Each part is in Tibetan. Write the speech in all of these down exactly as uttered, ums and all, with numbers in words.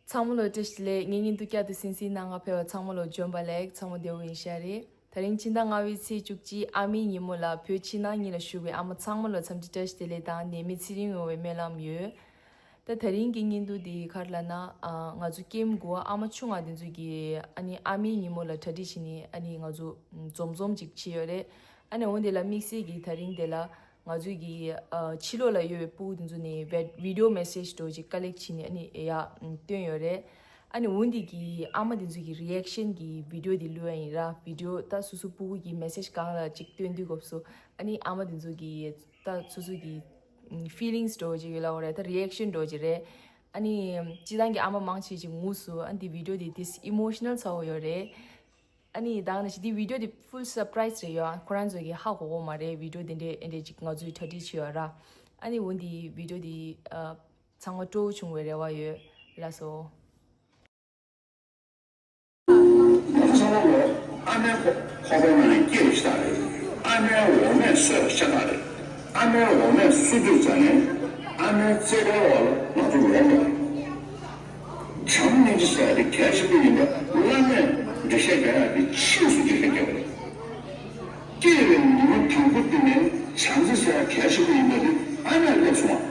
ཚང་མ་ལོ་བཀྲ་ཤིས་བདེ་ལེགས། ངའི་སྙིང་སྡུག་བསྐྱར་དུ་སིང་སིང་ནང་ང་ཕེབས་པ་ཚང་མ་ལོ་འཇོན་པ་ལེགས། ཚང་མ་བདེ་བོ་ཡིན་ཤག་རེད། དེ་རིང་ཕྱི་ཟླ་ལྔ་པའི་ཚེས་བཅུ་གཅིག་ཨ་མའི་ཉིན་མོ་ལ་བོད་ཕྱི་ནང་གཉིས་ལ་བཞུགས་པའི་ཨ་མ་ཚང་མ་ལ་འཚམས་འདྲི་བཀྲ་ཤིས་བདེ་ལེགས་དང་ནད་མེད་ཚེ་རིང་ཡོང་བའི་སྨོན་ལམ་ཡོད། ད་དེ་རིང་གི་བརྙན་ཐུང་འདི་ག་རེ་ལབ་ན། ཨ། ང་ཚོ་ཀེམ་དགུ་པ་ཨ་མ་ཆུང་བ་དེ་ཚོ་གི་ཨ་ནི་ཨ་མའི་ཉིན་མོ་ལ་གྲ་སྒྲིག་བྱས་ནས་ཨ་ནི་ང་ཚོ་འཛོམས་འཛོམས་ཅིག་བྱས་ཡོད་རེད། ཨ་ནི་འོ་དེ་ལ་དམིགས་བསལ་གྱི་དེ་རིང་དེ་ལ་ང་ཚོ་གི་ཨ་ཕྱི་ལོགས་ལ་ཡོད་པའི་སྤུ་གུ་དེ་ཚོ་ནས་བི་ཌི་ཡོ་མེ་སེ་ཇི་འདྲ་བོ་ཅིག་ཀ་ལེག་བྱས་ནས་ཨ་ནི་ཡར་བཏོན་ཡོད་རེད། ཨ་ནི་འོ་དེ་གི་ཨ་མ་དེ་ཚོ་གི་རི་ཨེག་ཤན་གི་བི་ཌི་ཡོ་དེ་བླུགས་ཡ་ཡིན་ར། བི་ཌི་ཡོ་ད་སོ་སོ་སྤུ་གུ་གི་མེ་སེ་ཇི་སྒང་ལ་ཅིག་བཏོན་དུས་སྐབས་སུ་ཨ་ནི་ཨ་མ་དེ་ཚོ་གི་ད་སོ་སོ་གི་ཕི་ལིང་སི་འདྲ་བོ་ཅིག་ཡོད་ལབ་དགོས་རེད། ད་རི་ཨེག་ཤན་འདྲ་བོ་ཅིག་རེད། ཨ་ནི་སྤྱིར་བཏང་གི་ཨ་མ་མང་ཆེ་ཅིག་ངུས་སོང་། ཨ་ནི་འདི་བི་ཌི་ཡོ་འདི་ཏོག་ཙམ་ཨི་མོ་ཤི་ནལ་ཚ་བོ་ཡོད་རེད། ཨ་ནི་ད་ག་ནང་བཞིན་འདི་བི་ཌི་ཡོ་འདི་ཕུལ་སར་པ་རའི་ཛི་རེད་ཡོད། ཁོ་རང་ཚོ་གིས་ཧ་གོ་གི་མ་རེད། བི་ཌི་ཡོ་འདི་འདྲས་འདི་འདྲས་ཅིག་ང་ཚོས་གྲ་སྒྲིག་བྱས་ཡོད་ར། ཨ་ནི་འོ་འདི་བི་ཌི་ཡོ་འདི་ཨ་ཚང་མ་སྤྲོ་བོ་བྱུང་བའི་རེ་བ་ཡོད། ལགས་སོ། ང་ཚོ་ཚང་མ་ལོ་ཨ་མའི་ཁོག་ཁོག་པའི་ནང་ནས་སྐྱེས་པ་ཤ་སྟག་རེད། ཨ་མའི་འོག་མས་གསོས་པ་ཤ་སྟག་རེད། ཨ་མའི་འོག་མས་གསོ་དུས་ཙམ་ནས་ཨ་མའི་བརྩེ་བའི་འོག་ལ་ང་ཚོ་ལོག་འགྲོ་བ་རེད། བྱམས་སྙིང་རྗེ་ཟེར་ཡ་དེ་གལ་ཆེན་པོ་ཡིན་པ་བླ་མས་འགྲེལ་བཤད་རྒྱག་ཡ་དེ་ཕྱིས་སུ་འགྲེལ་བཤད་རྒྱག་པ་རེད། སྐྱེས་པའི་ཉིན་མོ་དང་པོ་དེ་ནས་བྱམས་བརྩེ་ཟེར་ཡ་གལ་ཆེན་པོ་ཡིན་པ་དེ་ཨ་མས་སླེབས་སོང་བ།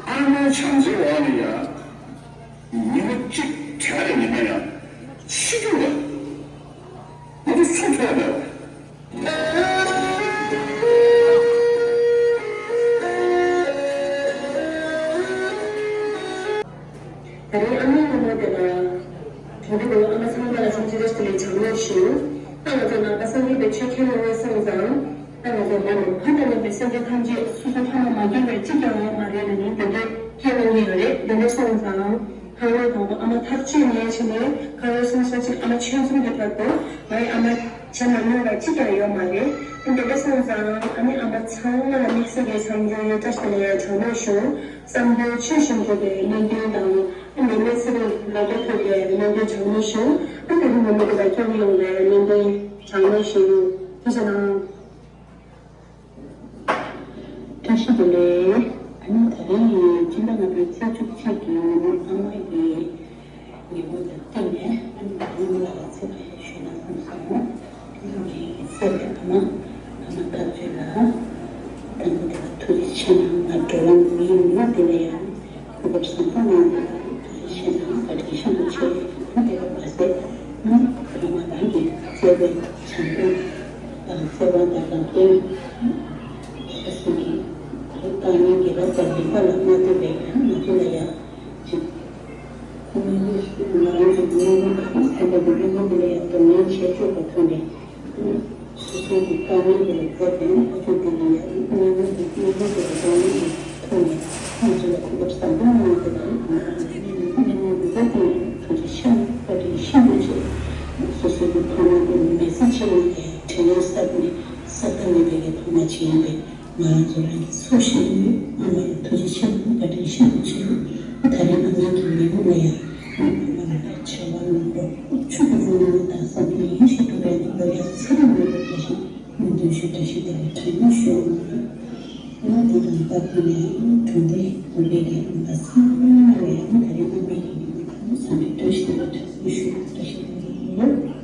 ཨ་མའི་བྱམས་བརྩེའི་འོག་ནས་ཡང་ཉིན་མོ་གཅིག་བྲལ་བའི་ཉི་མ་ཡང་ཤི་རྒྱུ་ལ་ང་ཚོ་སུ་ཐོགས་མེད་པ། ད་རེས་ཨ་མའི་ཉིན་མོ་དེ་ལ་གྲོང་སྡེ་གི་ཨ་མ་ཚང་མ་ལ་འཚམས་འདྲི་བཀྲ་ཤིས་བདེ་ལེགས་བྱང་སྨོན་ཞུ། ད་ང་ཚོ་ནང་པ་སངས་རྒྱས་པའི་ཆོས་ཁས་ལེན་པ་སོང་ཙང་། ད་ང་ཚོ་མ་ནས་ཕ་དང་མཉམ་པའི་སེམས་ཅན་ཐམས་ཅད་སོ་སོའི་ཕ་མ་མ་གྱུར་བའི་གཅིག་ཀྱང་ཡོད་མ་རེད་ལབ་ནས་དེ་འདྲའི་ཁས་ལེན་གྱི་ཡོད་རེད། དེ་འདྲ་སོང་ཙང་ཁ་ལོ་དང་པོ་ཨ་མ་ཐག་ཆོད་ནས་བྱས་ནས་ཁ་ལོ་སོང་ས་ཅིག་ཨ་མ་ཆོས་འཛོམས་ཀྱི་བར་དུ་ང་ཡི་ཨ་མ་བྱམས་མ་མྱོང་བ་གཅིག་ཀྱང་ཡོད་མ་རེད། དེ་འདྲ་སོང་ཙང་ཨ་ནི་ཨ་མ་ཚང་མ་ལ་དམིགས་བསལ་གྱི་འཚམས་འདྲི་བཀྲ་ཤིས་བདེ་ལེགས་བྱང་མོ་ཞུ། བསམ་དོན་ཆོས་བཞིན་འགྲུབ་པའི་སྨོན་འདུན་དང་། ནད་མེད་ཚེ་རིང་ལོ་བརྒྱ་ཐུབ་པའི་སྨོན་འདུན་བྱང་མོ་ཞུ། ཨ་ནི་རིང་མི་མི་དུ་ལ་སྐྱོང་ཡོང་བའི་སྨོན་འདུན་བྱང་མོ་ཞུ། ཐུགས་རྗེ་གནང་། བཀྲ་ཤིས་བདེ་ལེགས། ཨ་ནི་ད་རིང་ཕྱི་ཟླ་ལྔ་པའི་ཚེས་བཅུ་གཅིག་གི་ཉིན་མོ་ཨ་མ་ཡི་ཉིན་མོ་དང་བསྟུན་ནས་ཨ་ནི་ད་རིང་ལ་ལ་ཚེ་ཕ་ཡ་ཞུས་ན་བསམ་སོང་། ངའི་སྲས་པའི་ཨ་མ། ཨ་མ་ཐག་ཆོད་ལགས། དང་པོ་དེ་ལ་ཐུགས་རྗེ་ཆེ་གནང་། ང་བགྲོ་གླེང་མི་ཡིན་ནོ་དེ་ལ་ཡང་གོ་སྐབས་བཟང་པོ་གནང་བ་ལ་ཐུགས་རྗེ་ཆེ་གནང་། བཀའ་དྲིན་ཤིན་ཏུ་ཆེ། ཨ་ནི་དེ་ལ་མ་ཟད་ཨ་ནི་ཕ་མ་རང་གི་བརྩེ་བའི་བྱམས་པ་དང་བརྩེ་བ་དང་ལམ་སྟོན། ཁ་སང་གི་བཀའ་ཉན་གྱི་རབ་དང་ལེགས་པ་ལ་མ་ལྟོས་པའི་ང་ཚོ་ལ་ཡང་ཅིག་ཁོ་མོའི་ལུས་སུ་ང་རང་ཚོ་མི་མང་གང་ཟག་གི་མི་མང་འདི་ལ་ཡང་གདོང་ལེན་བྱེད་ཆོག་པ་ཐོག་ནས། སོ་སོའི་གི་དཀའ་ངལ་འདི་ལ་བརྒྱབ་པའི་ཨ་ཅོ་འདི་ལ་ཡང་མི་མང་གི་མི་མང་གི་གདོང་ལེན་གྱི་ཐོག་ནས་ང་ཚོ་ལ་གོ་སྐབས་བཟང་པོ་གནང་བ་དེ་ལ་ང་རང་ཚོ་མི་མང་འདི་ལ་ཐུགས་རྗེ་ཆེ་གནང་། བཀའ་དྲིན་ཤིན་ཏུ་ཆེ། སོ་སོའི་གི་ཕ་མ་འདི་མི་ཚེ་ཕྱི་མ་གི་དྲིན་ལན་གསབ་ནས་གསབ་ཐབས་མེད་པའི་གི་ཕ་མ་ཅིག་ཡིན་པས། ང་རང་ཚོ་རང་གི་སྲོག་ཤིང་ཡོད། ཨ་མ་ལ་ཐུགས་རྗེ་ཆེ་གནང་། བཀའ་དྲིན་ཤིན་ཏུ་ཆེ། ད་རེས་ཨ་མའི་གི་ཉིན་མོ་ལ་ཡང་ཨ་མ་ལ་བྱ་བ་ནང་ལོག་ཆུ་གི་རུ་ནང་དང་བསམ་པའི་ཡིད་ཞིག་ཏུ་རེད། ལོ་ཡ་ཚེ་རིང་མེད་པའི་བཀྲ་ཤིས་སྨོན་འདུན་ཞུ། བཀྲ་ཤིས་བདེ་ལེགས་དྲན་གནང་ཞུ། ཨ་མ་དེ་དང་སྟབས་བསྟུན་ནས་གྲོང་སྡེ་དགུ་པའི་གི་རིམ་པ་ཚང་མ་ལ་ཡང་ད་རེས་ཨ་མའི་གི་ཉིན་མོ་དང་བསམ་པའི་བཀྲ་ཤིས་བདེ་ལེགས་དྲན་གནང་ཞུ། བཀྲ་ཤིས་བདེ་ལེགས།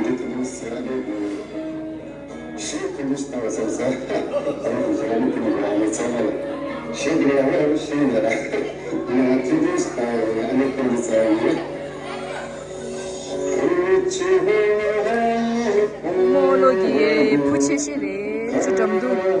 ཞེས་ཐུགས་རྗེ་ཆེ་བསྟན་པ་སོང་ཟེར། ཨ་ནི་ང་ཚོ་ཚང་མ་ལ་ཞེས་དེ་ལ་ཨ་ནི་ཞེས་ཡིན་ལ་ང་ཚོ་ཚང་མ་ལ་ཨ་ནི་ཐུགས་རྗེ་ཆེ། རྨོ་ལོ་གི་བུ་ཆེ་ཤོས་རེད། ཅི་འགྲམ་དུ།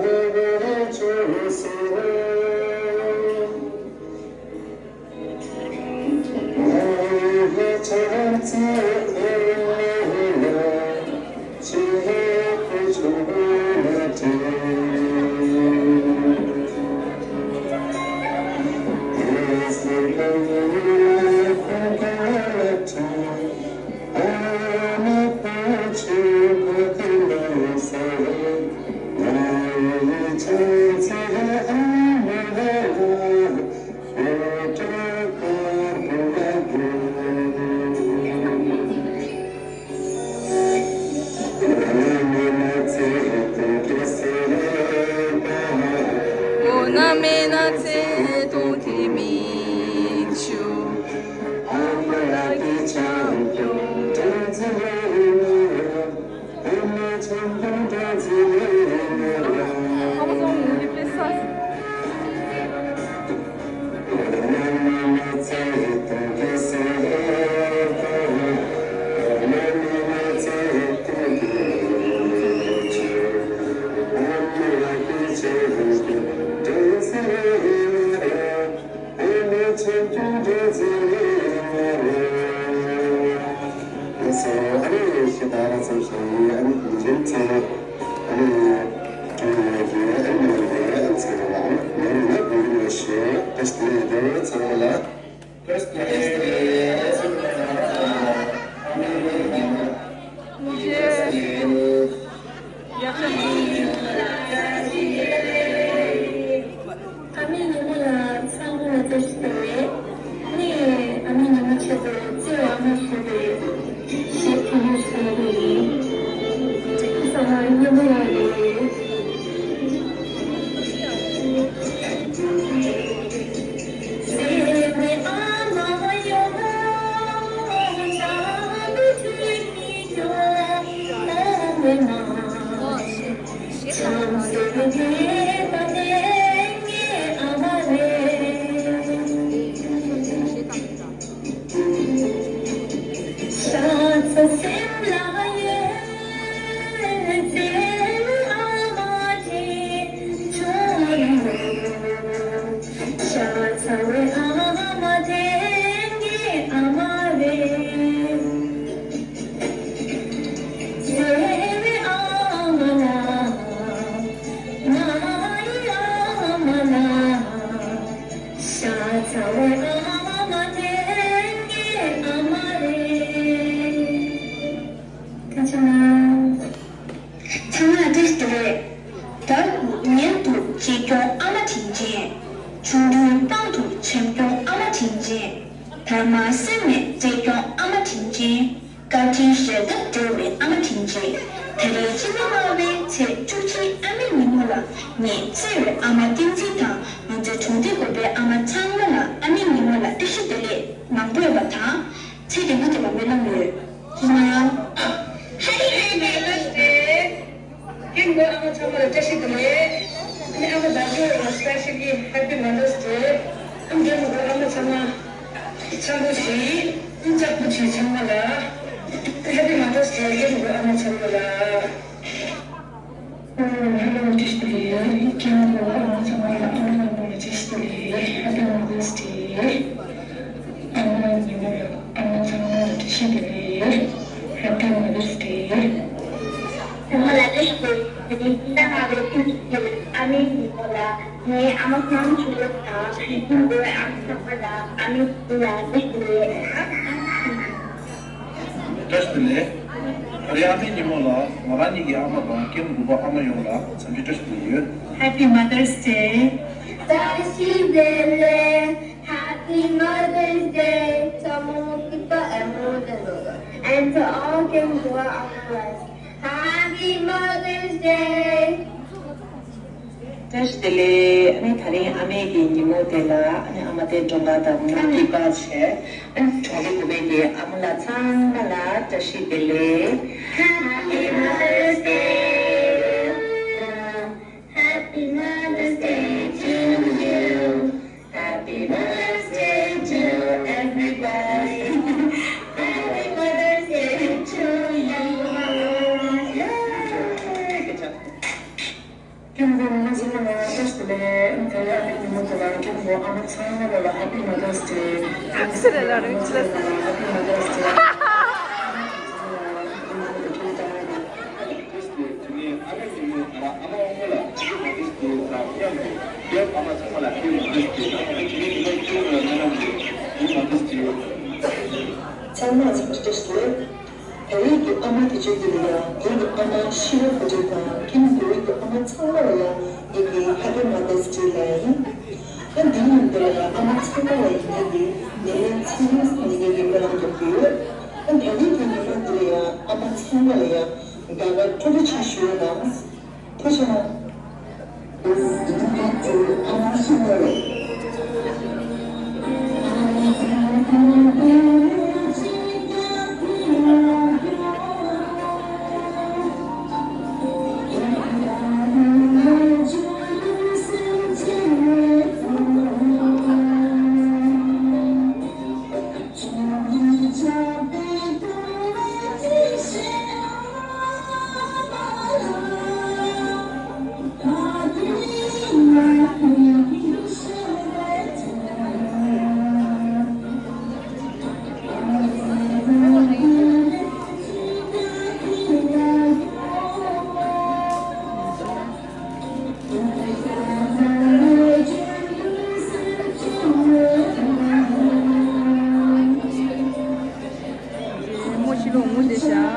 ཨ་མའི་ཉིན་མོ་ལ་ཚང་མ་ལ་བཀྲ་ཤིས་བདེ་ལེགས། ངས་ཨ་མའི་ཉིན་མོ་ཆེད་དུ་བརྩེ་བའི་ཨ་མ་ཞུས་པའི་གཞས་ཐུང་ངུ་ཞིག་ཡོད་པ་ཡིན། ཚང་མ་སྙན་པོ་ཡོང་བ་རེད། ཚང་མ་བཀྲ་ཤིས་བདེ་ལེགས། ད་མཉམ་དུ་གཅེས་སྐྱོང་ཨ་མ་དྲིན་ཅན། ཆུང་དུས་པང་དུ་བྱམས་སྐྱོང་ཨ་མ་དྲིན་ཅན། དར་དམར་སེམས་ནས་བརྩེ་སྐྱོང་ཨ་མ་དྲིན་ཅན། བཀའ་དྲིན་ཞལ་ཏ་འབྲེལ་བའི་ཨ་མ་དྲིན་ཅན། ད་རེས་སྤྱི་ཟླ་ལྔ་པའི་ཚེས་བཅུ་གཅིག་ཨ་མའི་ཉིན་མོ་ལ་ངས་བརྩེ་བའི་ཨ་མ་བསྟན་འཛིན་དང་ང་ཚོའི་གྲོང་སྡེ་དགོན་པའི་ཨ་མ་ཚང་མ་ལ་ཨ་མའི་ཉིན་མོ་ལ་བཀྲ་ཤིས་བདེ་ལེགས་མང་པོ་ཡོད་པ་དང་། ཚེ་རིང་པོ་དེ་ལ་སྨོན་ལམ་ཡོད། ཁྱེད་ཚང་མ་ལ་ཡང་། Happy Mother's Day། སྐྱེས་དགུ་ཨ་མ་ཚང་མ་ལ་བཀྲ་ཤིས་བདེ་ལེགས། ཨ་ནི་ཨ་མ་བདག་པོ་ལ་specially Happy Mother's Day། ཨ་མ་སྐྱེས་དགུ་ཨ་མ་ཚང་མ་ཚང་པོ་ཞིག་ཨ་ཅག་པོ་ཆེ་ཚང་མ་ལ་Happy Mother's Day། སྐྱེས་དགུ་ཨ་མ་ཚང་མ་ལ། ཨོ། ཧེ་ལོ། བཀྲ་ཤིས་བདེ་ལེགས། སྐྱེས་དགུ་ཨ་མ་ཚང་མ་ལ་ཨ་མ་ཉིན་མོ་ལ་བཀྲ་ཤིས་བདེ་ལེགས། Happy Mother's Day། ཨ་མ་ཉིན་མོ་ལ་ཨ་མ་ཚང་མ་ལ་བཀྲ་ཤིས་བདེ་ལེགས། Happy Mother's Day། ཚང་མ་ལ་བཀྲ་ཤིས་བདེ་ལེགས། དེ་རིང་སྤྱི་ཟླ་ལྔ་པའི་ཚེས་བཅུ་གཅིག་ཨ་མའི་ཉིན་མོ་ལ་ངའི་ཨ་མ་ཁམས་ཆུང་བོ་དང་སྐྱེས་དགུའི་ཨ་མ་ཚང་མ་ལ་ཨ་མའི་ཉིན་མོ་ལ་བཀྲ་ཤིས་བདེ་ལེགས། བཀྲ་ཤིས་བདེ་ལེགས། ད་རེས་ཨ་མའི་ཉིན་མོ་ལ་ང་རང་ཉིད་ཀྱི་ཨ་མ་དང་སྐྱེས་དགུ་པ་ཨ་མ་ཡོངས་ལ་འཚམས་འདྲི་བཀྲ་ཤིས་བདེ་ལེགས་ཡོད། Happy Mother's Day། བཀྲ་ཤིས་བདེ་ལེགས། Happy Mother's Day. To all སྐྱེས་དགུ་ཨ་མ་ཚང་མ་ལ། And to all སྐྱེས་དགུ་ཨ་མ་ཚང་མ་ལ། Happy Mother's Day. བཀྲ་ཤིས་བདེ་ལེགས། ཨ་ནི་དེ་རིང་ཨ་མའི་གི་ཉིན་མོ་དེ་ལ་ཨ་ནི་ཨ་མ་དེ་གྲོངས་ཁ་དང་ཨ་མ་གི་པར་ཆེ། ཨ་ནི་གྲོངས་ཁ་གོ་བའི་གི་ཨ་མ་ལགས་ཚང་མ་ལ་བཀྲ་ཤིས་བདེ་ལེགས། Happy Mother's Day. Happy Mother's Day to you. Happy Mother's Day to everybody. Happy Mother's Day to you. Yay! Good job. ཀུན་གྱི་མ་ཚང་མ་ལ་བཀྲ་ཤིས་བདེ་ལེགས། ཨ་ནི་ཉིན་མོ་དེ་ལ་ཀུན་གྱི་ཨ་མ་ཚང་མ་ལ་Happy Mother's Day. ཨ་ཙི་རེ་ལ་རེ་ཙི་ལ། Happy Mother's Day. ཚང་མ་ཚང་མ་བཀྲ་ཤིས་བདེ་ལེགས། བལ་ཡུལ་གྱི་ཨ་མ་དེ་ཚོའི་དེ་ལ་ཡང་བོད་ཀྱི་ཨ་མ་ཤི་བོ་བོད་དོན་དང་ཀུན་བོད་ཡུལ་གྱི་ཨ་མ་ཚང་མ་ལ་ཡང་ངེད་ཀྱི་Happy Mother's Day ལབ་ཡིན། ཨ་འདིའི་ཉིན་དེ་ལ་ཡང་ཨ་མ་ཚང་མ་ལ་ཡིན་ངེད་ཀྱི་ནད་ལན་ཚེ་རིང་ཟེར་ནས་ངེད་ཀྱི་སྨོན་ལམ་རྒྱབ་ཀྱི་ཡོད། ཨ་བལ་ཡུལ་གྱི་ཉི་མ་འདི་ལ་ཡང་ཨ་མ་ཚང་མ་ལ་ཡང་དགའ་དགའ་སྤྲོ་སྤྲོ་ཅིག་ཞུ་ཡ་དང་། ཐུགས་རྗེ་གནང་། ངོ་ཤེས་ལོ་ངོ་བདེ་ཤག་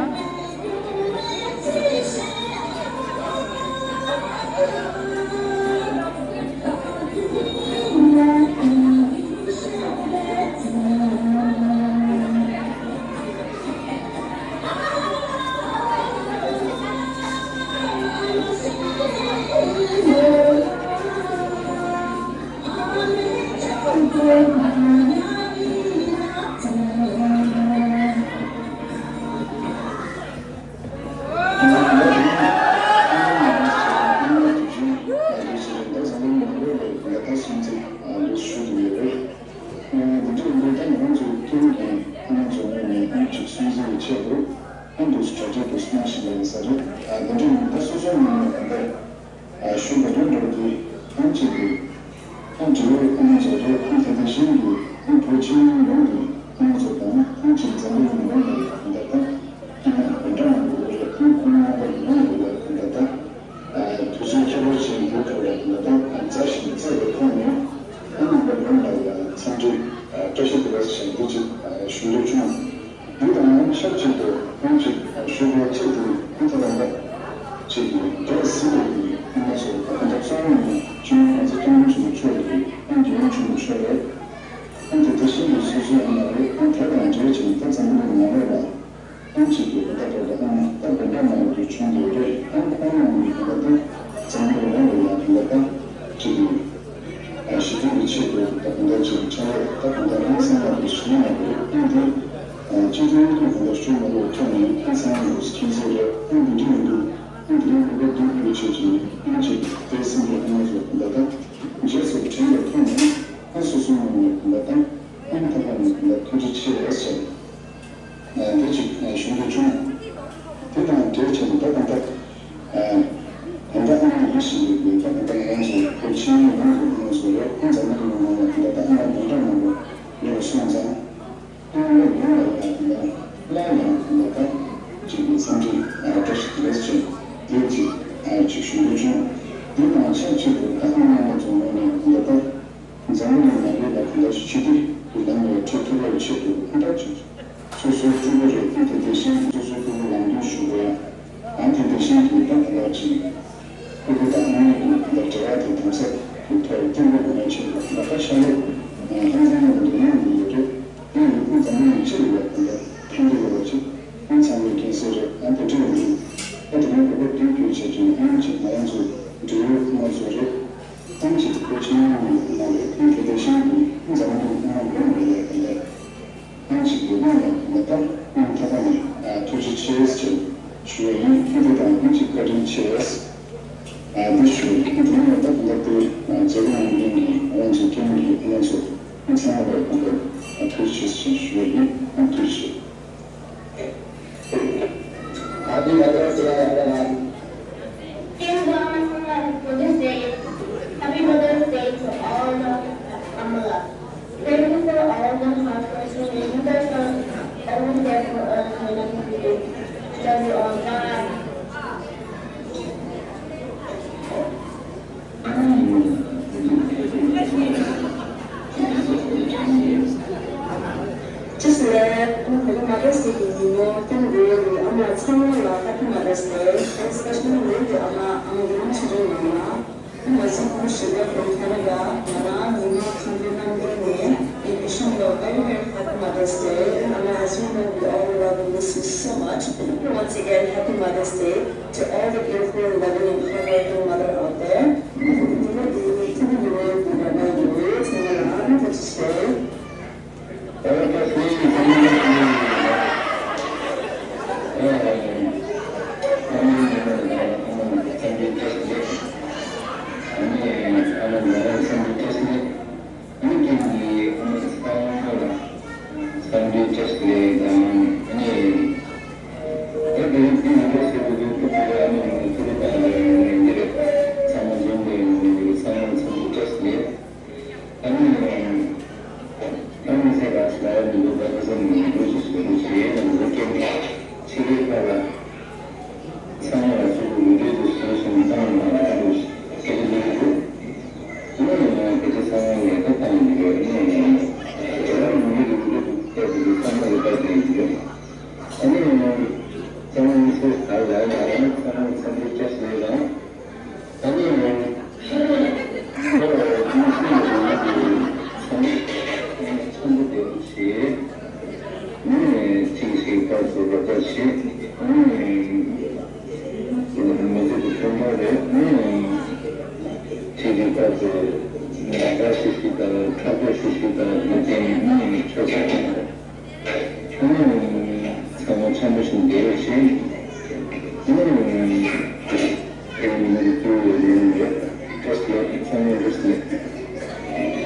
ཨ་ཞུ་བ་རེད་འགྲོ་གི་ཨང་གཅིག་གི་ཨང་དྲི་བའི་ཨང་རྩ་རེད། ཨང་དེ་དེ་བཞིན་གྱི་ཨང་བོད་ཕྱི་ནང་ཡོངས་ཀྱི་ཨང་ཚོ་དང་ཨང་གཅིག་འཛམ་བུ་གླིང་ཡོངས་ཀྱི་ཨང་ད་ལྟ་ཨང་བོད་འདྲ་མང་པོ་རེད། ཨང་ཁོང་རྣམ་པ་ཡོངས་ཀྱི་ཨང་ད་ལྟ་དུས་ཚོད་ཁྱད་པར་ཅན་འདིའི་ཐོག་ལ་ཨང་ད་ལྟ་མཛའ་ཞིང་བརྩེ་བའི་ཐོག་ནས་ཨང་རྣམ་པ་ཡོངས་ལ་ཡང་འཚམས་འདྲི་བཀྲ་ཤིས་བདེ་ལེགས་ཞེས་འདི་ཅིག་ཞུ་འདོད་བྱུང་། འདི་དང་ཆབས་ཅིག་ཏུ་ཁོང་གཅིག་ཞུ་བའི་ཚིག་དེ་ཁོང་ཚོ་རང་ད་ཅིག་གིས་འདས་ཟིན་པའི་ཡིན་ང་ཚོ་ད་ལྟ་གཙོ་བོ་ནི་ཆུང་མ་ཚོ་སྐྱབས་མགོན་ཆེན་པོ་མཆོག་ཡིན། ཁོང་རྒྱལ་ཡུམ་ཆེན་པོ་མཆོག་རེད། ཁོང་དེ་དེ་བཞིན་དུ་སོ་སོའི་ཨ་མ་རེད། ཁོང་དེ་དང་འབྲེལ་ཅིང་ད་འཛམ་བུ་གླིང་ནང་ལོགས་ལ་ཁོང་གཅིག་གིས་ད་ལྟ་ལྟ་ཨ་མ་ད་དགོན་པ་ནང་ལ་འདུག་བྱུང་འདུག་རེད། ཁོང་ཁོང་རྣམ་གཉིས་ད་ལྟ་འཛམ་བུ་གླིང་ནང་ལ་ཡང་ད་ལྟ་ཅིག་གིས། ཞི་བདེ་གི་ཆེད་དུ་ད་གང་ལྟར་ཅིག་ཕྲེང་བ་ད་གང་ལྟར་རང་སེམས་ལ་རེ་ཞུ་ན་དེ་ཨང་དེ་སྤྱི་ཚོགས་ཀྱི་གང་ལྟར་ཞུ་མ་ལོག་ཐོག་ནས་ཨང་ཚང་མ་ཁྱེད་ཚོ་རེད། ཨང་འདི་འདྲ་ཡིན་འདུག་ཨང་དེ་རིང་གོ་སྐབས་འདི་ཡོད་ཆེད་ཅིག་ཨང་ཅིག་དེ་སེམས་པའི་ཨང་ཚོ་གང་ལྟར་ད་རྗེས་སུ་དྲན་པའི་ཐོག་ནས་ཨང་སོ་སོའི་ངོས་ནས་གང་ལྟར་ད་ཨང་ད་གང་ནས་གང་ལྟར་ཐུགས་རྗེ་ཆེ་ཟེར། འདི་ཅིག་ཞུ་འདོད་བྱུང་། དེ་དང་འབྲེལ་བྱས་ནས་ད་གང་ལྟར། ད་ལྟ་ཨ་མ་ཡིད་བཞིན་པའི་ད་ལྟ་ང་ཚོ་བོད་ཕྱི་ནང་ཡོངས་ཀྱི་ཨ་མ་ཚོ་རེད། ཨ་འཛམ་བུ་གླིང་ནང་ལ་ད་ལྟ་ཨ་མ་དོན་དག་མང་པོ་ཡོད་པ་སོང་ཙང་། ཨ་མ་ཡོངས་ལ་ཡང་ད་ལྟ་སླར་ཡང་ད་ལྟ་ཅིག་གི་འཚམས་འདྲི་བཀྲ་ཤིས་བདེ་ལེགས་ཞེས་དེ་ཅིག་ཅིག་ཞུ་འདོད་བྱུང་། དེ་དང་ཆབས་ཅིག་ཏུ་ད་ཨ་མ་རྣམ་པ་ཚོ་ངོས་ནས་ད་ལྟ། འཛམ་བུ་གླིང་ནང་ལོགས་ལ་གང་ལྟར་ཞི་བདེ་གི་ལམ་ལ་ཁྲིད་ཐུབ་པའི་ཆེད་དུ་ཨ་འདྲ་ཅིག་སོ་སོའི་སྤྲུལ་སྐུ་རེད། ཨ་དེ་དེ་བཞིན་སོ་སོའི་སྤྲུལ་སྐུ་ལམ་སྟོན་ཞུ་དགོས། ཨ་དེ་དེ་བཞིན་གྱི་ད་གང་ལྟར་ཅིག་སྤྲུལ་སྐུ་དང་ཨ་མའི་གི་གང་ལྟར་འབྲེལ་བ་དེ་དམ་ཟབ་ཀྱི་ཐོག་བརྟན་པོ་ཡོང་བའི་ཆེད་དུ་ད་ལྟ་ཤར་ལྷོ་ཧང་སང་ཡོང་བའི་ཉམས་མྱོང་ཡོད་རེད། ཨ་ཡིན་ཨ་འཛམ་བུ་གླིང་སྤྱི་ལ་ཡང་གང་ལྟར་ཕན་ཐོགས་ཡོད་པ་ཅིག་ཨ་ཚང་མས་མཁྱེན་གསལ་རེད། ཨ་དེ་འདྲ་ཡོང་དུས་ཨ་དེ་རིང་གོ་སྐབས་འདི་བརྒྱུད་བྱས་ཀྱི་ཨ་ཅིག་ང་རང་ཚོ། འབྲེལ་ཡོད་དམངས་གཙོ་རེད། ཐེངས་གཅིག་བོད་ཕྱི་ནང་གཉིས་གནང་བའི་ཐེངས་དེ་དེ་བཞིན་དུ་འཛམ་གླིང་དམངས་ཁྲོད་ནས་ལས་ཀ་ལས། ཐེངས་གཅིག་ཡོད་ན་ཡང་ད་ལྟ་སྙིང་ཐག་པ་ནས་ཐུགས་རྗེ་ཆེ་ཞེས་ཞུ་བ་ཡིན། ཐེངས་དེ་དང་ཐེངས་གཅིག་བཀའ་དྲིན་ཆེ། འདི་ཞུ་ཡིན། དེ་ནས་ད་ལྟ་དེ་མཛད་སྒོ་གནང་མཁན་གྱི་དབང་འཛིན་ཁྱེད་ཀྱི་དབང་ཚོ་ཚང་མ་ལ་ཐུགས་རྗེ་ཆེ་ཞེས་ཞུ་བ་ཡིན། ཐུགས་རྗེ་ཆེ། Happy Mother's Day, everyone. Dear Mama, for this day, happy Mother's Day to all the Amala. Thank you for all the hard work you made. You guys are always there for us whenever we need. Love you all. Bye. Just let me Mother's Day གི་ཉིན་མོ་སྟོན་དགོས་རེད། ཨ་མ་ཚང་མ་ལ་Happy Mother's Day. Especially ངའི་ཨ་མ་ཨ་མ་རིན་ཆེན་རིན་མ་ལ། ཨ་མ་ཚང་མ་ཞེ་དྲག་from Canada. ང་རང་ཉི་མ་ཁང་པའི་ནང་སྡོད་ནས། Wish you a very very happy Mother's Day. And as you know, we all love and miss you so much. Once again, Happy Mother's Day to all the beautiful, loving and hardworking mother out there. ཚང་མ་ཆེན་པོ་ཞིག་འདེབས་ཤིང་། ཨུམ། དེ་ནི་མི་རིགས་གཙོ་བོའི་ལས་རིམ་རེད། བཀྲ་ཤིས་བདེ་ལེགས། ཚང་མ་བཀྲ་ཤིས་བདེ་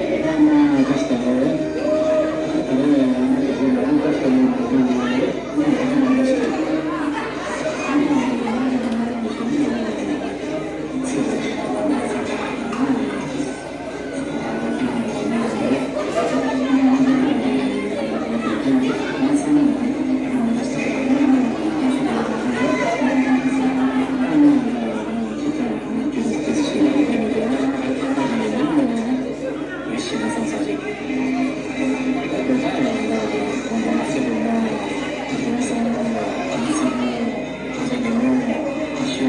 ལེགས། ཚང་མ་བཀྲ་ཤིས་བདེ་ལེགས། དེ་ནས་ང་ཚོ་བཀྲ་ཤིས་